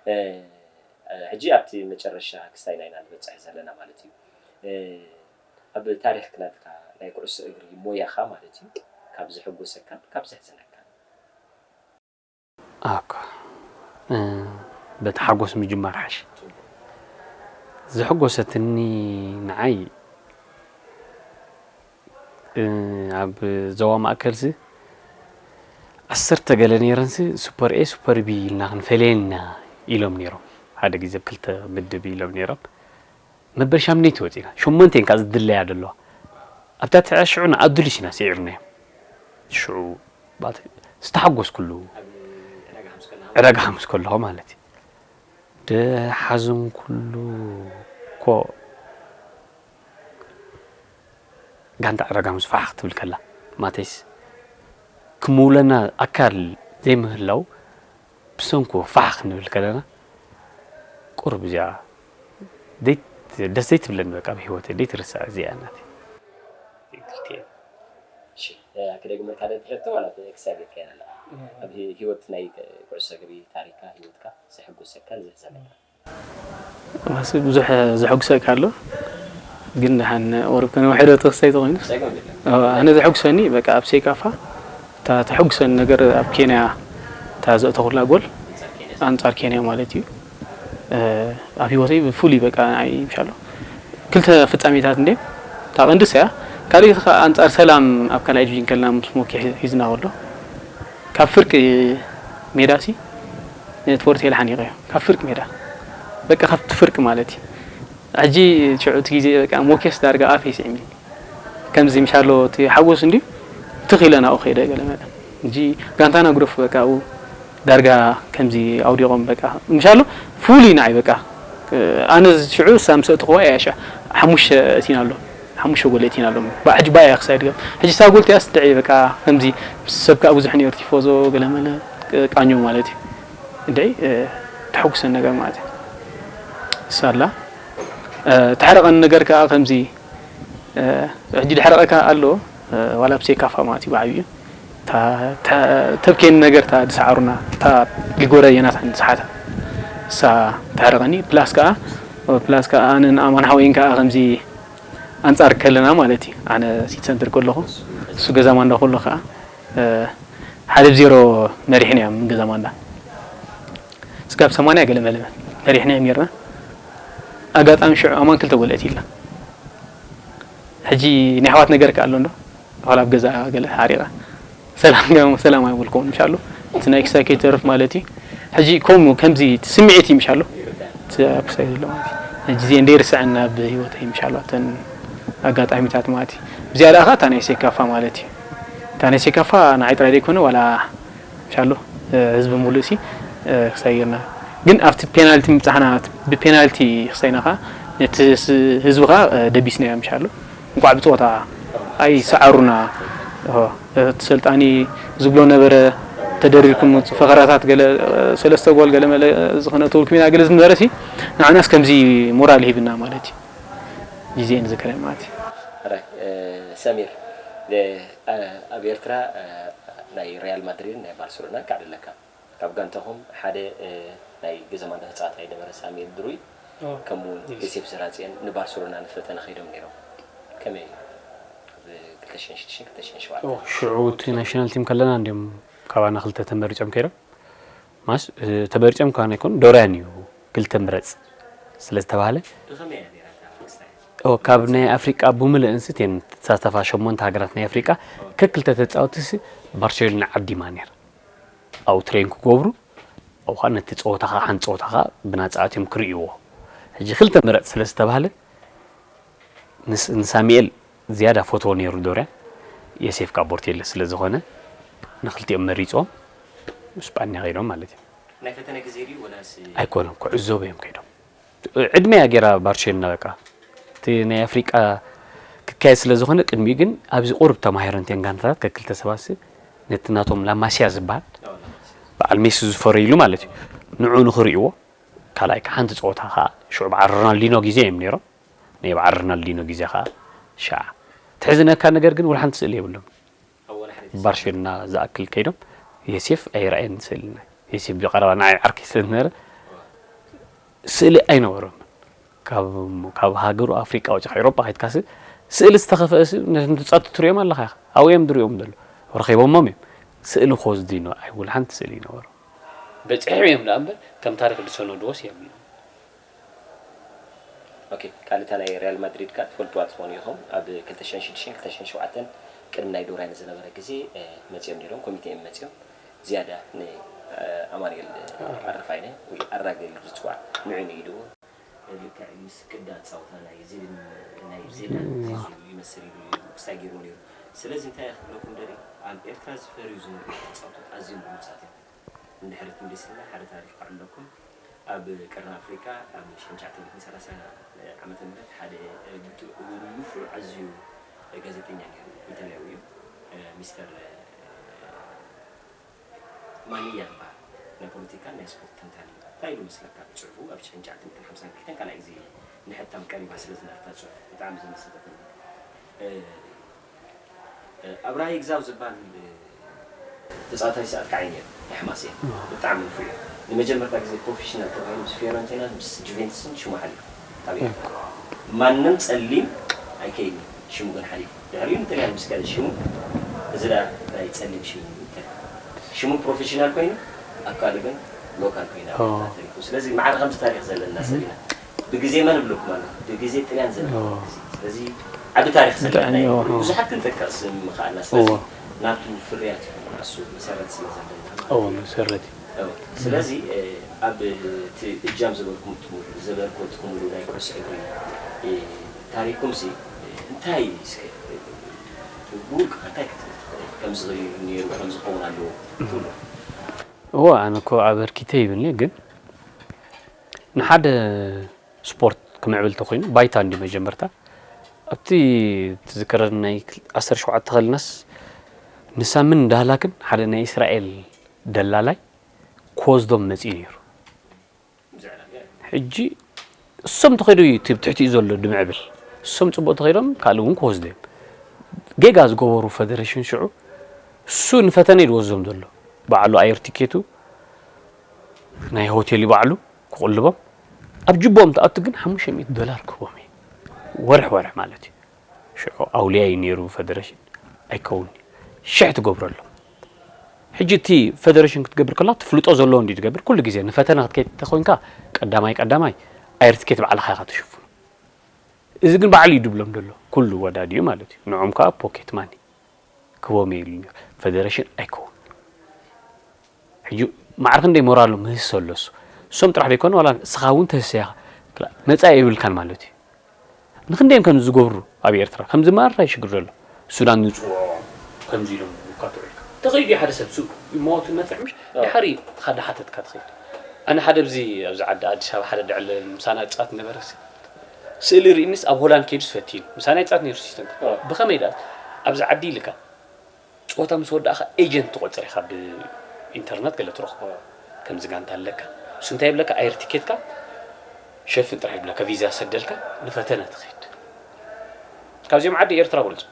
እ፣ እ፣ ሕጂ ኣብቲ መጨረሻ ክስታይ ኢና ኢና ንበጽሕ ዘለና ማለት እዩ። እ፣ ኣብ ታሪኽ ናትካ ናይ ኩዕሶ እግሪ ሞያኻ ማለት እዩ ካብ ዘሐጎሰካን ካብ ዘሕዘነካን? ኣኮ እ፣ በቲ ሓጎስ ምጅማር ሓሽ። ዘሐጎሰትኒ ንዓይ፣ እ፣ ኣብ ዞባ ማእከልሲ ዓሰርተ ገለ ነይረንሲ፣ ሱፐር ኤ፣ ሱፐር ቢ ኢልና ክንፈለየን ኢና ኢሎም ነይሮም። ሓደ ግዜ ኣብ ክልተ ምድብ ኢሎም ነይሮም። መበል ሻምነይቲ ወጺና፣ ሸሞንተ እየን ከኣ ዝድለያ ዘለዋ። ኣብታ ትሕቲ ሽዑ ንኣዱሊስ ኢና ስዒርናዮም። ሽዑ፣ ማለት፣ ዝተሓጎስኩሉ ዕዳጋ ሓሙስ ከለኹ ማለት እዩ። ደሓዝንኩሉ እኮ ጋንታ ዕዳጋ ምስ ፋሕ ክትብል ከላ፣ ማተይስ ክምውለና ኣካል ዘይምህላው፣ ብሰንኩ ፋሕ ክንብል ከለና፣ ቁሩብ እዚኣ ደይ-፣ ደስ ዘይትብለኒ፣ በቃ፣ ኣብ ህይወተይ ደይትርሳዕ እዚኣ ናተይ። ክልቲኤን። እሺ፣ እ፣ ክደግመልካ ደሊ ሕቶ ማለት እዩ፣ ክሳብ ጌርካያ ኣለኻ። ኣብ ሂ-፣ ህይወት ናይ ኩዕሶ እግሪ ታሪኽካ፣ ህይወትካ ዘሐጉሰካን ዘሕዘነካን? ማስ ብዙሕ ዘሐጉሰካ ኣሎ፣ ግን ደሓን ወርብ ከነውሕዶ ተኽሳይ ተኾይኑ። ጸገም የለን። እ፣ ኣነ ዘሐጉሰኒ፣ በቃ፣ ኣብ ሴካፋ እታ ተሐጉሰኒ ነገር ኣብ ኬንያ እታ ዘእተኹላ ጎል ኣንጻር ኬንያ ማለት እዩ። እ፣ ኣብ ህይወተይ ብፍሉይ በቃ ንዓይ ምሻሎ ክልተ ፍጻሜታት እንዴ እታ ቀንድስ እያ። ካልኣይቲ ከኣ ኣንጻር ሰላም ኣብ ካልኣይ ዲቪዥን ከለና ምስ ሞኬ ሒ-፣ ሒዝና ከሎ ካብ ፍርቂ ሜዳሲ ነቲ ወርቴል ሓኒቐዮ። ካብ ፍርቂ ሜዳ በቃ ካብቲ ፍርቂ ማለት እዩ። ሕጂ ሽዑ እቲ ግዜ በቃ ሞኬስ ዳርጋ ኣፈይ ስዒምኒ። ከምዚ ምሻሎ እቲ ሓጎስ እንድዩ ትኽ ኢለ ናብኡ ከይደ ገለ መለ። ሕጂ ጋንታና ግደፎ በቃ ኣብኡ ዳርጋ ከምዚ ኣውዲቖም በቃ ምሻሎ ፍሉይ ንዓይ በቃ ኣነ ሽዑ ሳምሰ እትኽዋ እያ ሻ ሓሙሽተ እቲና ኣሎ ሓሙሽተ ጎል እቲና ኣሎ። ሕጂ ባያ ክሳይ ድገም ሕጂ ሳ ጎል እቲያ ስድዒ በቃ ከምዚ ሰብ ከኣ ብዙሕ ነይሩ ቲፎዞ ገለ መለ ቃኞ ማለት እዩ። እንድዒ ተሐጉሰን ነገር ማለት እዩ። ሳላ ተሕረቐን ነገር ከኣ ከምዚ እ፣ ሕጂ ድሕረቐካ ኣሎ፣ እ፣ ዋላ ኣብ ሴካፋ ማለት እዩ ብዓብዩ። እታ፣ እታ ተብኬን ነገር እታ ዝሰዓሩና፣ እታ ሊጎረ የናታን ዝሰሓታ። እሳ ተሕረቐኒ፣ ፕላስ ከኣ፣ ፕላስ ከኣ ኣነ ንኣማን ሓወይን ከኣ ከምዚ ኣንጻር ከለና ማለት እዩ። ኣነ ሲቲ ሰንተር ከለኹ፣ እሱ ገዛ ማንዳ ከሎ ከኣ፣ እ፣ ሓደ ብ ዜሮ መሪሕና እዮም ገዛ ማንዳ። ስጋብ ሰማንያ ገለ መለ መሪሕና እዮም ጌርና። ኣጋጣሚ ሽዑ ኣማን ክልተ ጎል ኣእትይልና። ሕጂ ናይ ኣሕዋት ነገር ከ ኣሎ እንዶ? ዋላ ኣብ ገዛ ገለ ሓሪቓ። ሰላም ገ-፣ ሰላም ኣይበልኩዎን፣ ምሻሉ። እቲ ናይ ክሳይ ከይተርፍ ማለት እዩ። ሕጂ ከምኡ፣ ከምዚ እቲ ስምዒት እዩ፣ ምሻሉ። እቲ ኣብ ክሳይ ዘሎ ማለት እዩ። ሕጂ እዚኤን ደይርስዐን ኣብ ህይወተይ፣ ምሻሉ። እተን ኣጋጣሚታት ማለት እዩ። ብዚኣ ደኣ ኸኣ እታ ናይ ሴካፋ ማለት እዩ። እታ ናይ ሴካፋ ንዓይ ጥራይ ዘይኮነ፣ ዋላ ምሻሉ፣ እ፣ ህዝቢ ሙሉእ ሲ፣ እ፣ ክሳይ ጌርና። ግን ኣብቲ ፔናልቲ ምብጻሕና፣ ብፔናልቲ ክሳይና ኸኣ፣ ነቲ ስ-፣ ህዝቢ ኸኣ፣ እ፣ ደቢስናዮ ምሻሉ። እንቋዕ ብጸወታ ኣይሰዓሩና። ኦ፣ እቲ ሰልጣኒ ዝብሎ ነበረ፣ ተደሪርኩም ፈኸራታት ገለ፣ ሰለስተ ጎል ገለ መለ ዝኾነ ተውልኩም ኢና ገለ ዝነበረ ሲ፣ ንዓናስ ከምዚ ሞራል ሂብና ማለት እዩ። ግዜ ንዝክረ ማለት እዩ። ሕራይ፣ እ፣ ሰሚር፣ እ፣ ኣብ ኤርትራ፣ እ፣ ናይ ሪያል ማድሪድን ናይ ባርሰሎናን ካዕዲ ኣለካ። ካብ ጋንታኹም ሓደ፣ እ፣ ናይ ገዛ ማንዳ ተጻዋታይ ነበረ ሳሙኤል ድሩይ፣ ኦ፣ ከምኡ እውን የስ። ዮሴፍ ዘራጽዮን ንባርሰሎና ንፈተነ ከይዶም ነይሮም። ከመይ እዩ? ኣብ ክልተ ሽሕን ሽዱሽተን ክልተ ሽሕን ሸውዓተን። ኦ፣ ሽዑ እቲ ናሽናል ቲም ከለና እንዲዮም ካባና ክልተ ተመሪጾም ከይዶም። ማስ፣ እ፣ ተመሪጾም ካባና ኣይኮኑን፣ ዶርያን እዩ ክልተ ምረጽ ስለ ዝተባህለ። ብኸመይ እያ ነይራ እታ ክስታይ? ኦ፣ ካብ ናይ ኣፍሪቃ ብምልእንስ እተን ተሳተፋ ሸሞንተ ሃገራት ናይ ኣፍሪቃ ከክልተ ተጻወትሲ ባርሴሎና ዓዲማ ነይራ። ኣብኡ ትሬን ክገብሩ፣ ኣብኡ ኸዓ ነቲ ጸወታ ኸዓ ሓንቲ ጸወታ ኸዓ ብናጻ ኣትዮም ክርእይዎ። ሕጂ ክልተ ምረጽ ስለ ዝተባህለ፣ ንስ-፣ ንሳሙኤል ዝያዳ ፈትዎ ነይሩ ዶርያን፣ የሴፍ ከኣ ቦርቴለ ስለ ዝኾነ፣ ንክልቲኦም መሪጾም፣ ስጳኛ ከይዶም ማለት እዩ። ናይ ፈተነ ግዜ ድዩ ወላስ? ኣይኮነን፣ ክዕዘቡ እዮም ከይዶም። ዕድመ እያ ገይራ ባርሴሎና በቃ። እቲ ናይ ኣፍሪቃ ክካየድ ስለ ዝኾነ ቅድሚኡ ግን ኣብዚ ቁሩብ ተማሂረን እተን ጋንታታት ከክልተ ሰባትሲ ነቲ ናቶም ላማሲያ ዝበሃል በዓል ሜሲ ዝፈረይሉ ማለት እዩ። ንዑ ንኽርእይዎ ካልኣይ ሓንቲ ጸወታ ከኣ ሽዑ በዓል ሮናልዲኖ ግዜ እዮም ነይሮም። ናይ በዓል ሮናልዲኖ ግዜ ከኣ ሻዕ ትሕዝነካ ነገር ግን ወላ ሓንቲ ስእሊ የብሎም። ኣብ ወላ ሓደ ባርሴሎና ዝኣክል ከይዶም የሴፍ ኣይረኣየን ስእሊ ናይ የሴፍ ብቐረባ ንዓይ ዓርከይ ስለ ዝነበረ ስእሊ ኣይነበሮም። ካብ፣ ካብ ሃገሩ ኣፍሪቃ ወጺኻ ኤውሮጳ ከይድካሲ ስእሊ ዝተኸፍአ ሲ-፣ ነቶም ተጻወትቲ ትርእዮም ኣለኻ ኢኻ። ኣብኡ እዮም ዝርእዮም ዘለዉ። ረኺቦሞም እዮም። ስእሊ ክወስዱ ይነ-፣ ኣይውል ሓንቲ ስእሊ ይነበሮም። በፂሖም እዮም ደኣ እምበር ከም ታሪክ ዝሰነድዎስ የብሎም። ኦኬ፣ ቃልታ ናይ ሪያል ማድሪድ ከ ትፈልጥዋ ትኾኑ ኢኹም። ኣብ ክልተ ሽሕን ሽዱሽተን ክልተ ሽሕን ሸውዓተን ቅድሚ ናይ ዶራይ ንዝነበረ ግዜ መፂኦም ነይሮም፣ ኮሚቴ እዮም መፂኦም። ዝያዳ ንኣማኑኤል ኣረፋይነ ወይ ኣራገ ኢሉ ዝፅዋዕ ንዑ ንኢድዎ። ልክዕ ምስ ቅዳ ፃውታ ናይ ዜድን ናይ ዜዳን ዚዙ ይመስል ኢሉ ክስታይ ገይርዎ ነይሩ። ስለዚ እንታይ ክብለኩም ደሊ ኣብ ኤርትራ ዝፈርዩ ዝነበሩ ተፃውቶት ኣዝዮም ብሉፃት እዮም። እንድሕር ትምሊስልና ሓደ ታሪኽ ከዕልለኩም። ኣብ ቀርኒ ኣፍሪቃ ኣብ ሽሕን ትሽዓተ ሚእትን ሰላሳን ዓመተ ምህረት ሓደ ብጡ- ንፉዕ ኣዝዩ ጋዜጠኛ ነይሩ፣ ኢታልያዊ እዩ። ሚስተር ማንያ ይበሃል። ናይ ፖለቲካን ናይ ስፖርት ተንታኒ እዩ። እንታይ ኢሉ መስለካ ብፅሑፉ ኣብ ሽሕን ትሽዓተ ሚእትን ሓምሳን ክልተን ካልኣይ ግዜ ንሕታም ቀሪባ ስለ ዝነበረት እታ ፅሑፍ ብጣዕሚ ዘመሰጠትኒ። ኣብ ራይ ግዛው ዝበሃል ተፃዋታይ ሰኣት ከዓይ ነይሩ ናይ ሕማሴ ብጣዕሚ ንፉዕ እዩ። ንመጀመርታ ግዜ ፕሮፌሽናል ተባሂሉ ምስ ፊዮረንቲና ምስ ጁቬንትስን ሽሙ ሓሊፉ ኣብ ኤርትራ። ማንም ፀሊም ኣይከይድን ሽሙ ግን ሓሊፉ። ድሕሪኡ ንጥልያን ምስ ከደ ሽሙ እዚ ደኣ ናይ ፀሊም ሽሙ እዩ ተሪፉ። ሽሙ ፕሮፌሽናል ኮይኑ ኣብ ካልእ ግን ሎካል ኮይኑ ኣብ ኤርትራ ተሪፉ። ስለዚ ማዕረ ከምዚ ታሪክ ዘለና ሰብ ኢና። ብግዜ መን እብለኩም ኣለኹ፣ ብግዜ ጥልያን ዝነበረ ግዜ። ስለዚ ዓቢ ታሪክ ዘለና እዩ። ብዙሓት ክንጠቅስ ምኽኣልና። ስለዚ ናቱ ፍርያት እዩ ንሱ መሰረት ስለ ዘለና ማለት እዩ። መሰረት እዩ። ስለዚ ኣብ እቲ እጃም ዘበርኩምሉ ናይ ኩዕሶ እግሪ ታሪኩም ሲ እንታይ እስከ ብውልቅኻ እንታይ ክትብል ትኽእል? ከምዚ ነይሩ ከምዚ ክኸውን ኣለዎ ትብሎ? እወ ኣነ እኮ ኣበርኪተ ይብልኒ ግን ንሓደ ስፖርት ክምዕብል ተኮይኑ ባይታ እንዲ መጀመርታ ኣብቲ ትዝክረኒ ናይ ዓሰርተ ሸውዓተ ከልናስ ንሳምን ዳህላክን ሓደ ናይ እስራኤል ደላላይ ክወስዶም መፅኡ ነይሩ። ሕጂ እሶም ተኸይዱ እዩ እቲ ትሕቲኡ ዘሎ ድምዕብል እሶም ፅቡቅ ተኸይዶም ካልእ እውን ክወስዱ እዮም። ጌጋ ዝገበሩ ፈደሬሽን ሽዑ እሱ ንፈተነ እዩ ዝወስዶም ዘሎ ባዕሉ ኣየር ቲኬቱ ናይ ሆቴል ባዕሉ ክቕልቦም ኣብ ጅቦም ተኣቱ ግን ሓሙሽተ ሚእቲ ዶላር ክህቦም እዩ ወርሒ ወርሒ ማለት እዩ። ሽዑ ኣውልያ እዩ ነይሩ ፈደረሽን ኣይከውን ሽሕ ትገብረሎም። ሕጂ እቲ ፈደረሽን ክትገብር ከላ ትፍልጦ ዘለዎ እንዲ ትገብር ኩሉ ግዜ ንፈተና ክትከይድ ተኮይንካ ቀዳማይ ቀዳማይ ኣየር ትኬት ባዕልኻ ኢኻ ትሽፍኑ። እዚ ግን ባዕሉ እዩ ድብሎም ደሎ ኩሉ ወዳዲኡ ማለት እዩ። ንዖም ከዓ ፖኬት ማኒ ክቦም እዩ ኢሉ ነይሩ። ፈደረሽን ኣይከውን። ሕጂ ማዕረ ክንደይ ሞራሉ ምህስ ኣሎ እሱ። እሶም ጥራሕ ዘይኮነ ዋላ እስኻ እውን ተህሰያ መፃኢ የብልካን ማለት እዩ። ንክንደዮም ከም ዝገብሩ ኣብ ኤርትራ ከምዚ ማራ ይሽግር ዘሎ ሱዳን ንፅውዖ ከምዚ ኢሎም ይካትዑ ኢልካ ተኸይዱ ሓደ ሰብ ሱ ይመወቱ መፅዕ ምሽ ድሓሪ ካዳ ሓተትካ ትኸይድ ኣነ ሓደ ብዚ ኣብዚ ዓዲ ኣዲስ ኣበባ ሓደ ድዕለ ምሳና ፃት ነበረ ስእሊ ርኢኒስ ኣብ ሆላንድ ከይዱ ዝፈትዩ ምሳና ይፃት ነይሩ ሲስተም ብኸመይ ዳ ኣብዚ ዓዲ ኢልካ ፀወታ ምስ ወዳእኻ ኤጀንት ትቆፅር ኢኻ ብኢንተርነት ገለ ትረኽቦ ከምዚ ጋንታ ኣለካ እሱ እንታይ ይብለካ ኣየር ቲኬትካ ሸፍን ጥራሕ ይብለካ ቪዛ ሰደልካ ንፈተነ ትኸይድ ካብዚኦም ዓዲ ኤርትራ በልፁ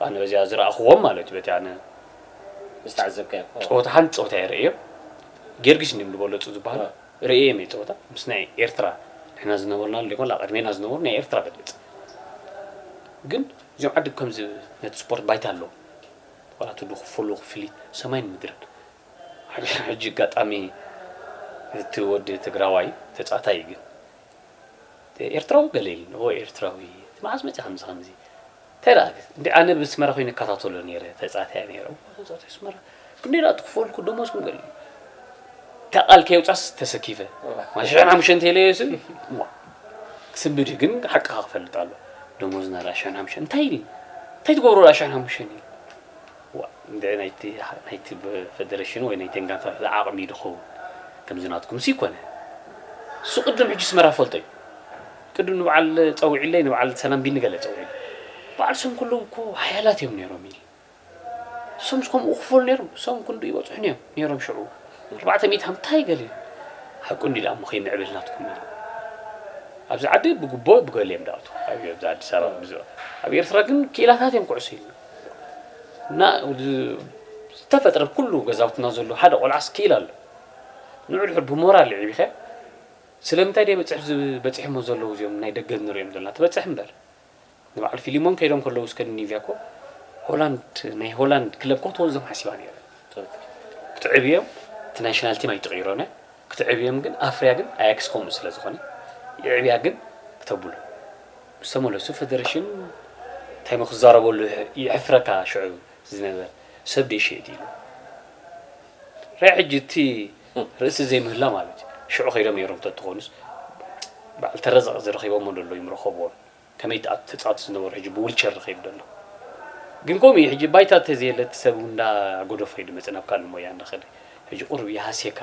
ኣነ በዚኣ ዝረኣኽዎም ማለት እዩ በቲ ኣነ ዝተዓዘብካዮ ፀወታ ሓንቲ ፀወታ እየ ርእዮ ጊዮርጊስ እንዲም ዝበለፁ ዝበሃሉ ርእየ እየ ፀወታ ምስ ናይ ኤርትራ ንሕና ዝነበርና ዘይኮን ቀድሜና ዝነበሩ ናይ ኤርትራ በለፅ ግን እዚኦም ዓዲ ከምዚ ነቲ ስፖርት ባይታ ኣለዎም ዋላ እቲ ዝኽፈሉ ክፍሊት ሰማይን ምድርን ሕጂ ኣጋጣሚ እቲ ወዲ ትግራዋይ ተፃታይ ግን ኤርትራዊ ገለ ኢሉ ኦ ኤርትራዊ እቲ መዓስ መፅእ ከምዚ ከምዚ እንታይ ደኣ እንዲ ኣነ ብስመራ ኮይኑ ይከታተሎ ነይረ ተፃታይ ነይረ ተፃታይ ስመራ ክንደይ ደኣ ትኽፈልኩ ደሞዝኩም ገለ እታ ቃል ከየውፃስ ተሰኪፈ ሽሕን ሓሙሽተን ተይለዮ ስም ስምብድ ግን ሓቅኻ ክፈልጥ ኣሎ ደሞዝና ደኣ ሽሕን ሓሙሽተን እንታይ ኢሉ እንታይ ትገብሮ ደኣ ሽሕን ሓሙሽተን ኢሉ እንድዒ ናይቲ ናይቲ ፈደረሽን ወይ ናይ ቴንጋንታ ዓቕሚ ድኸውን ከምዚ ናትኩም ሲ ይኮነ እሱ ቅድም ሕጂ ስመራ ፈልጦ እዩ ቅድም ንበዓል ፀውዒለይ ንበዓል ሰላም ቢኒ ገለ ፀውዒ በዓል ሰም ከለዉ እኮ ሓያላት እዮም ነይሮም ኢል እሶም ከምኡ ክፈሉ ነይሮም እሶም ክንዱ ይበፅሑን እዮም ነይሮም ሽዑ ኣርባዕተ ሚእቲ እንታይ ገለ ሓቁ እንዲ ደኣ እሞ ከይምዕብል ናትኩም ኢሉ ኣብዚ ዓዲ ብግቦ ብገሊኦም ደኣቱ ኣብዚ ኣዲስ ኣበባ ኣብ ኤርትራ ግን ክኢላታት እዮም ኩዕሶ ኢልና እና ዝተፈጥረ ኩሉ ገዛውትና ዘሎ ሓደ ቆልዓ ስኪል ኣሎ ንዑ ድሕር ብሞራል ይዒቢኸ ስለምንታይ ደይ በፅሕ በፂሖሞ ዘለዉ እዚኦም ናይ ደገ ንሪኦም ዘለና ትበፅሕ እምበር ንበዓል ፊሊሞን ከይዶም ከለዉ ስካንዲኒቪያ ኮ ሆላንድ ናይ ሆላንድ ክለብ ኮ ተወዞም ሓሲባ ነይረ ክትዕብዮም እቲ ናሽናል ቲም ኣይትቕይሮን እያ። ክትዕብዮም ግን ኣፍርያ ግን ኣያክስ ከምኡ ስለ ዝኾነ ይዕብያ ግን ክተብሎ ምስ ተመለሱ ፈደረሽን እንታይ ክዛረበሉ ይሕፍረካ ሽዑ ዝነበረ ሰብ ደይሸየጥ ኢሉ ራይ ሕጂ እቲ ርእሲ ዘይምህላ ማለት እዩ ሽዑ ከይዶም ነይሮም ተትኾኑስ በዓል ተረዘቕ ዝረኺቦሞ ደሎ ይምረኸብዎም ከመይ ተፃወቲ ዝነበሩ ሕጂ ብዊልቸር ዝኸይድ ዘሎ ግን ከምኡ እዩ ሕጂ ባይታ ተዘየለ እቲ ሰብ እንዳ ጎደፎ እዩ ድመፅእ ናብ ካልእ ሞያ እንዳኸደ ሕጂ ቁሩብ ይሃስየካ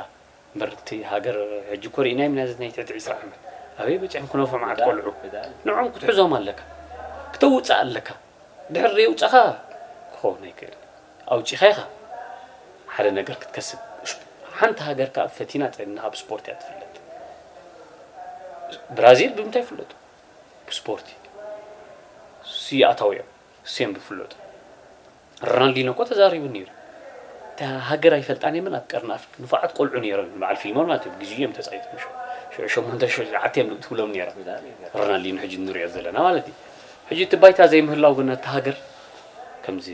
እምበር እቲ ሃገር ሕጂ እኮ ርኢና ኢና እዚ ናይ ትሕቲ ዕስራ ዓመት ኣበይ በፂሖም ክነፍሑ መዓት ቆልዑ ንዖም ክትሕዞም ኣለካ ክተውፅእ ኣለካ ድሕር ዘይውፃኻ ክኸውን ኣይክእል ኣውፂኻ ኢኻ ሓደ ነገር ክትከስብ ሓንቲ ሃገር ከዓ ፈቲና ፀኒና ኣብ ስፖርት እያ ትፍለጥ ብራዚል ብምንታይ ይፍለጡ ብስፖርት እዩ እሱ ይኣታው እዮም እሱ እዮም ዝፍለጡ ሮናልዲኖ እኮ ተዛሪቡ ነይሩ እታ ሃገር ኣይፈልጣን የመን ኣብ ቀርኒ ኣፍሪካ ንፉዓት ቆልዑ ነይሮም በዓል ፊልሞን ማለት እዩ ግዜ እዮም ተፃይቶም ሽዑ ሸሞንተ ሽዑ ትሽዓተ እዮም ትብሎም ነይሮም ሮናልዲኖ ሕጂ ንሪኦ ዘለና ማለት እዩ ሕጂ እቲ ባይታ ዘይምህላው ግን እቲ ሃገር ከምዚ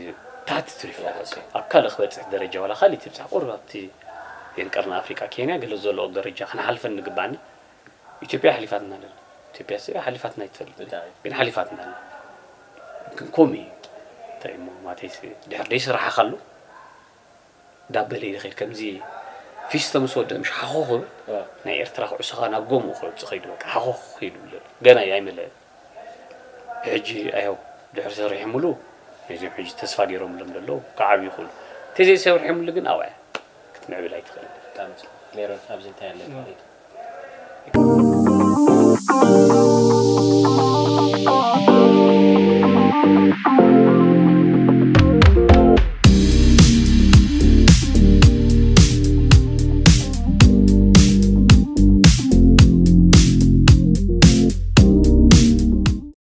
ታሕቲ ትሪፎ ኣብ ካልእ ክበፅሕ ደረጃ ዋላ ካልእ ትብፃሕ ቁሩብ ኣብቲ የን ቀርኒ ኣፍሪካ ኬንያ ገለ ዘለኦ ደረጃ ክንሓልፈን ንግባኒ ኢትዮጵያ ሓሊፋትና ኣለና ኢትዮጵያ ስ ሓሊፋትና ይትፈልጥ ግን ሓሊፋትና ኣለ ግን ኮም እዩ እንታይ እሞ ማተይ ድሕር ደይ ስራሓ ካሉ ዳበለ ይኸድ ከምዚ ፊስቶ ምስ ወደ ምሽ ሓኾ ክብል ናይ ኤርትራ ኩዕሶኻ ናብ ጎምኡ ክወፅ ኸይዱ በቃ ሓኾ ኸይዱ ይብለሉ ገና እዩ ኣይመለአን ሕጂ ኣየው ድሕር ሰሪሖምሉ ነዚኦም ሕጂ ተስፋ ገይሮምሎም ዘለዉ ክዓብዩ ይኽእሉ እንተዘይሰሪሖምሉ ግን ኣብኣ ክትምዕብል ኣይትኽእል ሜሮን ኣብዚ እንታይ ኣለ ማለት